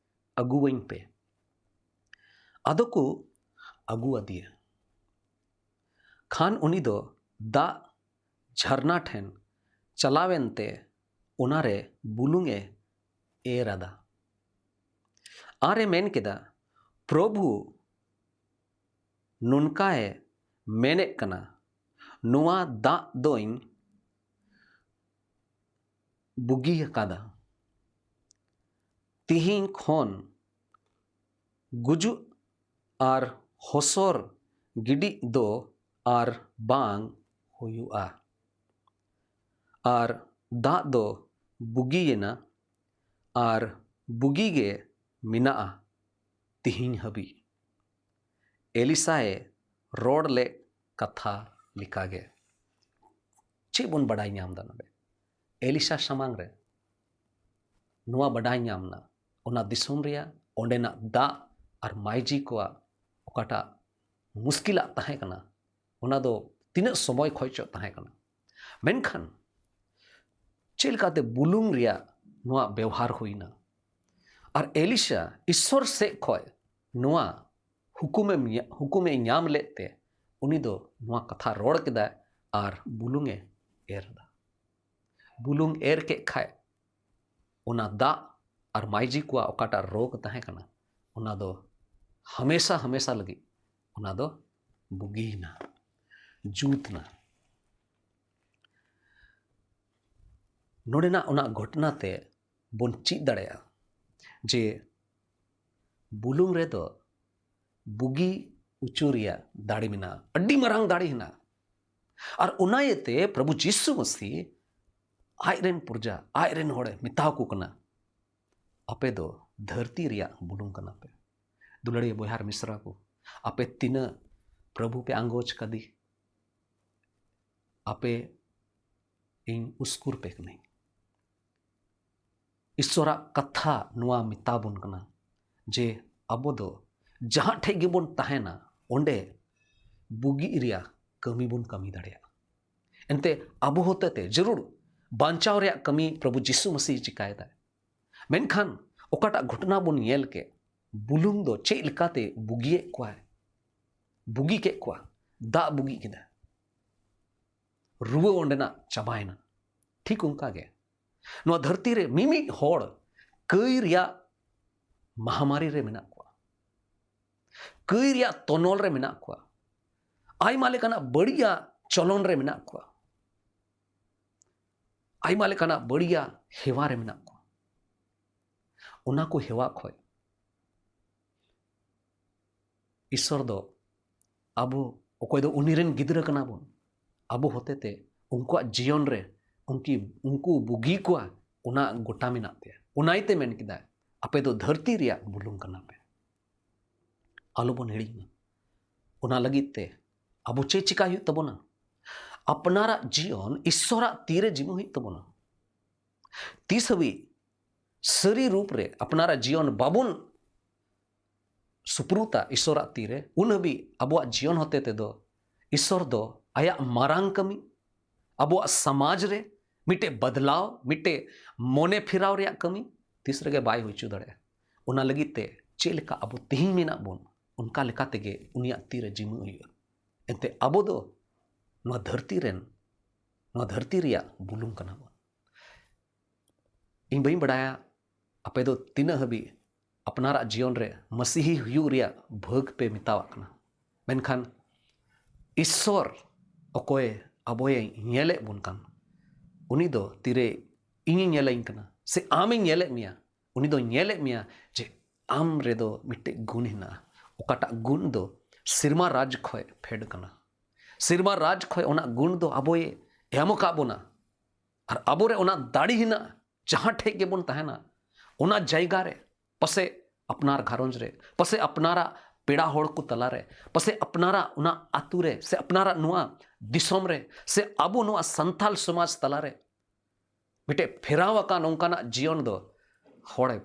ᱟᱹᱜᱩᱣᱟᱹᱧ ᱯᱮ᱾" ᱟᱫᱚ ᱠᱚ ᱟᱹᱜᱩ ᱟᱫᱮᱭᱟ᱾ ᱠᱷᱟᱱ ᱩᱱᱤ ᱫᱚ ᱫᱟᱜ ᱡᱷᱟᱨᱱᱟ ᱴᱷᱮᱱ ᱪᱟᱞᱟᱣᱮᱱ ᱛᱮ ᱚᱱᱟᱨᱮ ᱵᱩᱞᱩᱝ ᱮ ᱮᱨ ᱟᱫᱟ᱾ ᱟᱨ ᱮ ᱢᱮᱱ ᱠᱮᱫᱟ, "ᱯᱨᱚᱵᱷᱩ ᱱᱚᱝᱠᱟᱭ ᱢᱮᱱᱮᱫ ᱠᱟᱱᱟ, ᱱᱚᱣᱟ ᱫᱟᱜ ᱫᱚᱧ ᱵᱩᱜᱤ ᱟᱠᱟᱫᱟ᱾ ᱛᱤᱦᱤᱧ ᱠᱷᱚᱱ ᱜᱩᱡᱩᱜ ᱟᱨ ᱦᱚᱥᱚᱨ ᱜᱤᱰᱤᱜ ᱫᱚ ᱟᱨ ᱵᱟᱝ ᱦᱩᱭᱩᱜᱼᱟ᱾" ᱟᱨ ᱫᱟᱜ ᱫᱚ ᱵᱩᱜᱤᱭᱮᱱᱟ, ᱟᱨ ᱵᱩᱜᱤ ᱜᱮ ᱢᱮᱱᱟᱜᱼᱟ ᱛᱤᱦᱤᱧ ᱦᱟᱹᱵᱤᱡ, ᱮᱞᱤᱥᱟᱭᱮ ᱨᱚᱲ ᱞᱮᱫ ᱠᱟᱛᱷᱟ ᱞᱮᱠᱟᱜᱮ᱾ ᱪᱮᱫ ᱵᱚᱱ ᱵᱟᱰᱟᱭ ᱧᱟᱢ ᱮᱫᱟ ᱱᱚᱰᱮ? ᱮᱞᱤᱥᱟ ᱥᱟᱢᱟᱝ ᱨᱮ ᱱᱚᱣᱟ ᱵᱟᱰᱟᱭ ᱧᱟᱢ ᱮᱱᱟ, ᱚᱱᱟ ᱫᱤᱥᱚᱢ ᱨᱮᱭᱟᱜ ᱚᱸᱰᱮᱱᱟᱜ ᱫᱟᱜ ᱟᱨ ᱢᱟᱹᱭᱡᱤ ᱠᱚᱣᱟᱜ ᱚᱠᱟᱴᱟᱜ ᱢᱩᱥᱠᱤᱞᱟᱜ ᱛᱟᱦᱮᱸ ᱠᱟᱱᱟ, ᱚᱱᱟ ᱫᱚ ᱛᱤᱱᱟᱹᱜ ᱥᱚᱢᱚᱭ ᱠᱷᱚᱭ ᱪᱚ ᱛᱟᱦᱮᱸ ᱠᱟᱱᱟ᱾ ᱢᱮᱱᱠᱷᱟᱱ ᱪᱮᱫ ᱞᱮᱠᱟᱛᱮ ᱵᱩᱞᱩᱝ ᱨᱮᱭᱟᱜ ᱱᱚᱣᱟ ᱵᱮᱣᱦᱟᱨ ᱦᱩᱭᱱᱟ? ᱟᱨ ᱮᱞᱤᱥᱟ ᱤᱥᱥᱚᱨ ᱥᱮᱫ ᱠᱷᱚᱭ ᱱᱚᱣᱟ ᱦᱩᱠᱩᱢᱮ ᱧᱟ-, ᱦᱩᱠᱩᱢᱮ ᱧᱟᱢ ᱞᱮᱫ ᱛᱮ ᱩᱱᱤ ᱫᱚ ᱱᱚᱣᱟ ᱠᱟᱛᱷᱟ ᱨᱚᱲ ᱠᱮᱫᱟᱭ ᱟᱨ ᱵᱩᱞᱩᱝ ᱮ ᱮᱨ ᱮᱫᱟ᱾ ᱵᱩᱞᱩᱝ ᱮᱨ ᱠᱮᱫ ᱠᱷᱟᱡ ᱚᱱᱟ ᱫᱟᱜ ᱟᱨ ᱢᱟᱹᱭᱡᱤ ᱠᱚᱣᱟᱜ ᱚᱠᱟᱴᱟᱜ ᱨᱳᱜᱽ ᱛᱟᱦᱮᱸ ᱠᱟᱱᱟ, ᱚᱱᱟ ᱫᱚ ᱦᱟᱢᱮᱥᱟ ᱦᱟᱢᱮᱥᱟ ᱞᱟᱹᱜᱤᱫ ᱚᱱᱟ ᱫᱚ ᱵᱩᱜᱤᱭᱮᱱᱟ, ᱡᱩᱛ ᱮᱱᱟ᱾ ᱱᱚᱰᱮᱱᱟᱜ ᱚᱱᱟ ᱜᱷᱚᱴᱚᱱᱟ ᱛᱮ ᱵᱚᱱ ᱪᱮᱫ ᱫᱟᱲᱮᱭᱟᱜᱼᱟ ᱡᱮ ᱵᱩᱞᱩᱝ ᱨᱮᱫᱚ ᱵᱩᱜᱤ ᱚᱪᱚ ᱨᱮᱭᱟᱜ ᱫᱟᱲᱮ ᱢᱮᱱᱟᱜᱼᱟ, ᱟᱹᱰᱤ ᱢᱟᱨᱟᱝ ᱫᱟᱲᱮ ᱦᱮᱱᱟᱜᱼᱟ᱾ ᱟᱨ ᱚᱱᱟ ᱤᱭᱟᱹᱛᱮ ᱯᱨᱚᱵᱷᱩ ᱡᱤᱥᱩ ᱢᱟᱹᱥᱤ ᱟᱡ ᱨᱮᱱ ᱯᱨᱚᱡᱟ, ᱟᱡ ᱨᱮᱱ ᱦᱚᱲᱮ ᱢᱮᱛᱟᱣ ᱠᱚ ᱠᱟᱱᱟ, ᱟᱯᱮ ᱫᱚ ᱫᱷᱟᱹᱨᱛᱤ ᱨᱮᱭᱟᱜ ᱵᱩᱞᱩᱝ ᱠᱟᱱᱟ ᱯᱮ᱾ ᱫᱩᱞᱟᱹᱲᱤᱭᱟᱹ ᱵᱚᱭᱦᱟ ᱟᱨ ᱢᱤᱥᱨᱟ ᱠᱚ, ᱟᱯᱮ ᱛᱤᱱᱟᱹᱜ ᱯᱨᱚᱵᱷᱩ ᱯᱮ ᱟᱸᱜᱚᱪ ᱠᱟᱫᱮ, ᱟᱯᱮ ᱤᱧ ᱩᱥᱠᱩᱨ ᱯᱮ ᱠᱟᱹᱱᱟᱹᱧ᱾ ᱤᱥᱥᱚᱨᱟᱜ ᱠᱟᱛᱷᱟ ᱱᱚᱣᱟ ᱢᱮᱛᱟ ᱵᱚᱱ ᱠᱟᱱᱟ ᱡᱮ ᱟᱵᱚ ᱫᱚ ᱡᱟᱦᱟᱸ ᱴᱷᱮᱡ ᱜᱮᱵᱚᱱ ᱛᱟᱦᱮᱱᱟ, ᱚᱸᱰᱮ ᱵᱩᱜᱤ ᱨᱮᱭᱟᱜ ᱠᱟᱹᱢᱤ ᱵᱚᱱ ᱠᱟᱹᱢᱤ ᱫᱟᱲᱮᱭᱟᱜᱼᱟ᱾ ᱮᱱᱛᱮ ᱟᱵᱚ ᱦᱚᱛᱮᱛᱮ ᱡᱟᱹᱨᱩᱲ ᱵᱟᱧᱪᱟᱣ ᱨᱮᱭᱟᱜ ᱠᱟᱹᱢᱤ ᱯᱨᱚᱵᱷᱩ ᱡᱤᱥᱩ ᱢᱟᱹᱥᱤ ᱪᱤᱠᱟᱭᱮᱫᱟᱭ᱾ ᱢᱮᱱᱠᱷᱟᱱ ᱚᱠᱟᱴᱟᱜ ᱜᱷᱚᱴᱚᱱᱟ ᱵᱚᱱ ᱧᱮᱞ ᱠᱮᱫ, ᱵᱩᱞᱩᱝ ᱫᱚ ᱪᱮᱫ ᱞᱮᱠᱟᱛᱮ ᱵᱩᱜᱤᱭᱮᱫ ᱠᱚᱣᱟᱭ, ᱵᱩᱜᱤ ᱠᱮᱫ ᱠᱚᱣᱟ, ᱫᱟᱜ ᱵᱩᱜᱤ ᱠᱮᱫᱟ, ᱨᱩᱣᱟᱹ ᱚᱸᱰᱮᱱᱟᱜ ᱪᱟᱵᱟᱭᱮᱱᱟ᱾ ᱴᱷᱤᱠ ᱚᱱᱠᱟ ᱜᱮ ᱱᱚᱣᱟ ᱫᱷᱟᱹᱨᱛᱤ ᱨᱮ ᱢᱤᱢᱤᱫ ᱦᱚᱲ ᱠᱟᱹᱭ ᱨᱮᱭᱟᱜ ᱢᱟᱦᱟᱢᱟᱨᱤ ᱨᱮ ᱢᱮᱱᱟᱜ ᱠᱚᱣᱟ, ᱠᱟᱹᱭ ᱨᱮᱭᱟᱜ ᱛᱚᱱᱚᱞ ᱨᱮ ᱢᱮᱱᱟᱜ ᱠᱚᱣᱟ, ᱟᱭᱢᱟ ᱞᱮᱠᱟᱱᱟᱜ ᱵᱟᱹᱲᱤᱡᱟᱜ ᱪᱚᱞᱚᱱ ᱨᱮ ᱢᱮᱱᱟᱜ ᱠᱚᱣᱟ, ᱟᱭᱢᱟ ᱞᱮᱠᱟᱱᱟᱜ ᱵᱟᱹᱲᱤᱡᱟᱜ ᱦᱮᱣᱟ ᱨᱮ ᱢᱮᱱᱟᱜ ᱠᱚᱣᱟ᱾ ᱚᱱᱟ ᱠᱚ ᱦᱮᱣᱟ ᱠᱷᱚᱡ ᱤᱥᱥᱚᱨ ᱫᱚ ᱟᱵᱚ, ᱚᱠᱚᱭ ᱫᱚ ᱩᱱᱤ ᱨᱮᱱ ᱜᱤᱫᱽᱨᱟᱹ ᱠᱟᱱᱟ ᱵᱚᱱ, ᱟᱵᱚ ᱦᱚᱛᱮᱛᱮ ᱩᱱᱠᱩᱣᱟᱜ ᱡᱤᱭᱚᱱ ᱨᱮ ᱩᱱᱠᱤ ᱩᱱᱠᱩ ᱵᱩᱜᱤ ᱠᱚᱣᱟ, ᱚᱱᱟ ᱜᱚᱴᱟ ᱢᱮᱱᱟᱜ ᱛᱟᱭᱟ᱾ ᱚᱱᱟ ᱤᱭᱟᱹᱛᱮ ᱢᱮᱱ ᱠᱮᱫᱟᱭ, ᱟᱯᱮ ᱫᱚ ᱫᱷᱟᱹᱨᱛᱤ ᱨᱮᱭᱟᱜ ᱵᱩᱞᱩᱝ ᱠᱟᱱᱟ ᱯᱮ᱾ ᱟᱞᱚᱵᱚᱱ ᱦᱤᱲᱤᱧ ᱢᱟ᱾ ᱚᱱᱟ ᱞᱟᱹᱜᱤᱫ ᱛᱮ ᱟᱵᱚ ᱪᱮᱫ ᱪᱤᱠᱟ ᱦᱩᱭᱩᱜ ᱛᱟᱵᱚᱱᱟ? ᱟᱯᱱᱟᱨᱟᱜ ᱡᱤᱭᱚᱱ ᱤᱥᱥᱚᱨᱟᱜ ᱛᱤᱨᱮ ᱡᱤᱢᱟᱹ ᱦᱩᱭᱩᱜ ᱛᱟᱵᱚᱱᱟ᱾ ᱛᱤᱥ ᱦᱟᱹᱵᱤᱡ ᱥᱟᱹᱨᱤ ᱨᱩᱯ ᱨᱮ ᱟᱯᱱᱟᱨᱟᱜ ᱡᱤᱭᱚᱱ ᱵᱟᱵᱚᱱ ᱥᱩᱯᱨᱩᱛᱟ ᱤᱥᱥᱚᱨᱟᱜ ᱛᱤᱨᱮ, ᱩᱱ ᱦᱟᱹᱵᱤᱡ ᱟᱵᱚᱣᱟᱜ ᱡᱤᱭᱚᱱ ᱦᱚᱛᱮ ᱛᱮᱫᱚ ᱤᱥᱥᱚᱨ ᱫᱚ ᱟᱭᱟᱜ ᱢᱟᱨᱟᱝ ᱠᱟᱹᱢᱤ, ᱟᱵᱚᱣᱟᱜ ᱥᱚᱢᱟᱡᱽ ᱨᱮ ᱢᱤᱫᱴᱮᱡ ᱵᱟᱫᱞᱟᱣ, ᱢᱤᱫᱴᱮᱡ ᱢᱚᱱᱮ ᱯᱷᱮᱨᱟᱣ ᱨᱮᱭᱟᱜ ᱠᱟᱹᱢᱤ ᱛᱤᱥ ᱨᱮᱜᱮ ᱵᱟᱭ ᱦᱩᱭ ᱦᱚᱪᱚ ᱫᱟᱲᱮᱭᱟᱜᱼᱟ᱾ ᱚᱱᱟ ᱞᱟᱹᱜᱤᱫ ᱛᱮ ᱪᱮᱫ ᱞᱮᱠᱟ ᱟᱵᱚ ᱛᱮᱦᱮᱧ ᱢᱮᱱᱟᱜ ᱵᱚᱱ, ᱚᱱᱠᱟ ᱞᱮᱠᱟ ᱛᱮᱜᱮ ᱩᱱᱤᱭᱟᱜ ᱛᱤᱨᱮ ᱡᱤᱢᱟᱹ ᱦᱩᱭᱩᱜᱼᱟ᱾ ᱮᱱᱛᱮ ᱟᱵᱚ ᱫᱚ ᱱᱚᱣᱟ ᱫᱷᱟᱹᱨᱛᱤ ᱨᱮᱱ, ᱱᱚᱣᱟ ᱫᱷᱟᱹᱨᱛᱤ ᱨᱮᱭᱟᱜ ᱵᱩᱞᱩᱝ ᱠᱟᱱᱟ ᱵᱚᱱ᱾ ᱤᱧ ᱵᱟᱹᱧ ᱵᱟᱰᱟᱭᱟ ᱟᱯᱮ ᱫᱚ ᱛᱤᱱᱟᱹᱜ ᱦᱟᱹᱵᱤᱡ ᱟᱯᱱᱟᱨᱟᱜ ᱡᱤᱭᱚᱱ ᱨᱮ ᱢᱟᱹᱥᱤᱦᱤ ᱦᱩᱭᱩᱜ ᱨᱮᱭᱟᱜ ᱵᱷᱟᱹᱜᱽ ᱯᱮ ᱢᱮᱛᱟᱣᱟᱜ ᱠᱟᱱᱟ, ᱢᱮᱱᱠᱷᱟᱱ ᱤᱥᱥᱚᱨ ᱚᱠᱚᱭ ᱟᱵᱚᱭ ᱧᱮᱞᱮᱫ ᱵᱚᱱ ᱠᱟᱱ, ᱩᱱᱤ ᱫᱚ ᱛᱤᱨᱮ ᱤᱧᱮ ᱧᱮᱞᱟᱹᱧ ᱠᱟᱱᱟ ᱥᱮ ᱟᱢᱮ ᱧᱮᱞᱮᱫ ᱢᱮᱭᱟ, ᱩᱱᱤ ᱫᱚ ᱧᱮᱞᱮᱫ ᱢᱮᱭᱟ ᱡᱮ ᱟᱢ ᱨᱮᱫᱚ ᱢᱤᱫᱴᱮᱡ ᱜᱩᱱ ᱦᱮᱱᱟᱜᱼᱟ, ᱚᱠᱟᱴᱟᱜ ᱜᱩᱱ ᱫᱚ ᱥᱮᱨᱢᱟ ᱨᱟᱡᱽ ᱠᱷᱚᱡ ᱯᱷᱮᱰ ᱠᱟᱱᱟ᱾ ᱥᱮᱨᱢᱟ ᱨᱟᱡᱽ ᱠᱷᱚᱡ ᱚᱱᱟ ᱜᱩᱱ ᱫᱚ ᱟᱵᱚᱭ ᱮᱢ ᱟᱠᱟᱫ ᱵᱚᱱᱟ᱾ ᱟᱨ ᱟᱵᱚᱨᱮ ᱚᱱᱟ ᱫᱟᱲᱮ ᱦᱮᱱᱟᱜᱼᱟ, ᱡᱟᱦᱟᱸ ᱴᱷᱮᱡ ᱜᱮᱵᱚᱱ ᱛᱟᱦᱮᱱᱟ, ᱚᱱᱟ ᱡᱟᱭᱜᱟ ᱨᱮ, ᱯᱟᱥᱮ ᱟᱯᱱᱟᱨ ᱜᱷᱟᱨᱚᱸᱡᱽ ᱨᱮ, ᱯᱟᱥᱮ ᱟᱯᱱᱟᱨᱟᱜ ᱯᱮᱲᱟ ᱦᱚᱲ ᱠᱚ ᱛᱟᱞᱟᱨᱮ, ᱯᱟᱥᱮ ᱟᱯᱱᱟᱨᱟᱜ ᱚᱱᱟ ᱟᱛᱳ ᱨᱮ, ᱥᱮ ᱟᱯᱱᱟᱨᱟᱜ ᱱᱚᱣᱟ ᱫᱤᱥᱚᱢ ᱨᱮ, ᱥᱮ ᱟᱵᱚ ᱱᱚᱣᱟ ᱥᱟᱱᱛᱟᱞ ᱥᱚᱢᱟᱡᱽ ᱛᱟᱞᱟᱨᱮ ᱢᱤᱫᱴᱮᱡ ᱯᱷᱮᱨᱟᱣ ᱟᱠᱟᱱ ᱚᱱᱠᱟᱱᱟᱜ ᱡᱤᱭᱚᱱ ᱫᱚ ᱦᱚᱲᱮ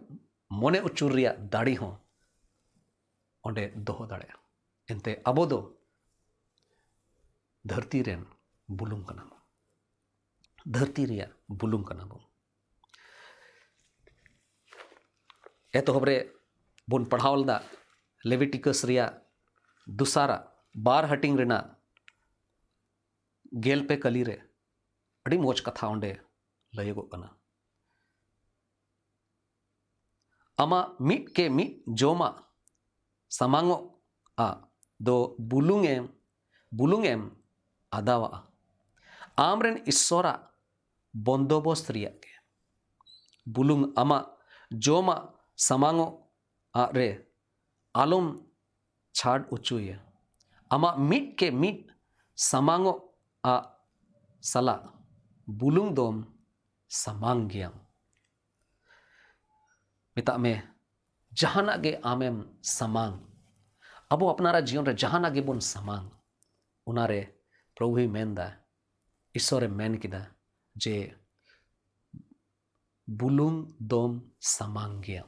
ᱢᱚᱱᱮ ᱩᱪᱩᱨ ᱨᱮᱭᱟᱜ ᱫᱟᱲᱮ ᱦᱚᱸ ᱚᱸᱰᱮ ᱫᱚᱦᱚ ᱫᱟᱲᱮᱭᱟᱜᱼᱟ᱾ ᱮᱱᱛᱮ ᱟᱵᱚ ᱫᱚ ᱫᱷᱟᱹᱨᱛᱤ ᱨᱮᱱ ᱵᱩᱞᱩᱝ ᱠᱟᱱᱟ ᱵᱚᱱ, ᱫᱷᱟᱹᱨᱛᱤ ᱨᱮᱭᱟᱜ ᱵᱩᱞᱩᱝ ᱠᱟᱱᱟ ᱵᱚᱱ᱾ ᱮᱛᱚᱦᱚᱵ ᱨᱮ ᱵᱚᱱ ᱯᱟᱲᱦᱟᱣ ᱞᱮᱫᱟ ᱞᱮᱵᱤᱴᱤᱠᱟᱥ ᱨᱮᱭᱟᱜ ᱫᱚᱥᱟᱨᱟᱜ ᱵᱟᱨ ᱦᱟᱹᱴᱤᱧ ᱨᱮᱱᱟᱜ ᱜᱮᱞ ᱯᱮ ᱠᱟᱹᱞᱤ ᱨᱮ᱾ ᱟᱹᱰᱤ ᱢᱚᱡᱽ ᱠᱟᱛᱷᱟ ᱚᱸᱰᱮ ᱞᱟᱹᱭᱚᱜᱚᱜ ᱠᱟᱱᱟ, ᱟᱢᱟᱜ ᱢᱤᱫ ᱠᱮ ᱢᱤᱫ ᱡᱚᱢᱟᱜ ᱥᱟᱢᱟᱝᱚᱜ ᱟᱜ ᱫᱚ ᱵᱩᱞᱩᱝ ᱮᱢ, ᱵᱩᱞᱩᱝ ᱮᱢ ᱟᱫᱟᱣᱟᱜᱼᱟ᱾ ᱟᱢᱨᱮᱱ ᱤᱥᱥᱚᱨᱟᱜ ᱵᱚᱱᱫᱚᱵᱚᱥᱛ ᱨᱮᱭᱟᱜ ᱜᱮ᱾ ᱵᱩᱞᱩᱝ ᱟᱢᱟᱜ ᱡᱚᱢᱟᱜ ᱥᱟᱢᱟᱝᱚᱜ ᱟᱜ ᱨᱮ ᱟᱞᱚᱢ ᱪᱷᱟᱰ ᱚᱪᱚᱭᱟ᱾ ᱟᱢᱟᱜ ᱢᱤᱫ ᱠᱮ ᱢᱤᱫ ᱥᱟᱢᱟᱝᱚᱜ ᱟᱜ ᱥᱟᱞᱟᱜ ᱵᱩᱞᱩᱝ ᱫᱚᱢ ᱥᱟᱢᱟᱝ ᱜᱮᱭᱟᱢ᱾ ᱢᱮᱛᱟᱜ ᱢᱮ, ᱡᱟᱦᱟᱱᱟᱜ ᱜᱮ ᱟᱢᱮᱢ ᱥᱟᱢᱟᱝ, ᱟᱵᱚ ᱟᱯᱱᱟᱨᱟᱜ ᱡᱤᱭᱚᱱ ᱨᱮ ᱡᱟᱦᱟᱱᱟᱜ ᱜᱮᱵᱚᱱ ᱥᱟᱢᱟᱝ, ᱚᱱᱟᱨᱮ ᱯᱨᱚᱵᱷᱩᱭ ᱢᱮᱱᱫᱟ, ᱤᱥᱚᱨᱮ ᱢᱮᱱ ᱠᱮᱫᱟ ᱡᱮ, ᱵᱩᱞᱩᱝ ᱫᱚᱢ ᱥᱟᱢᱟᱝ ᱜᱮᱭᱟ᱾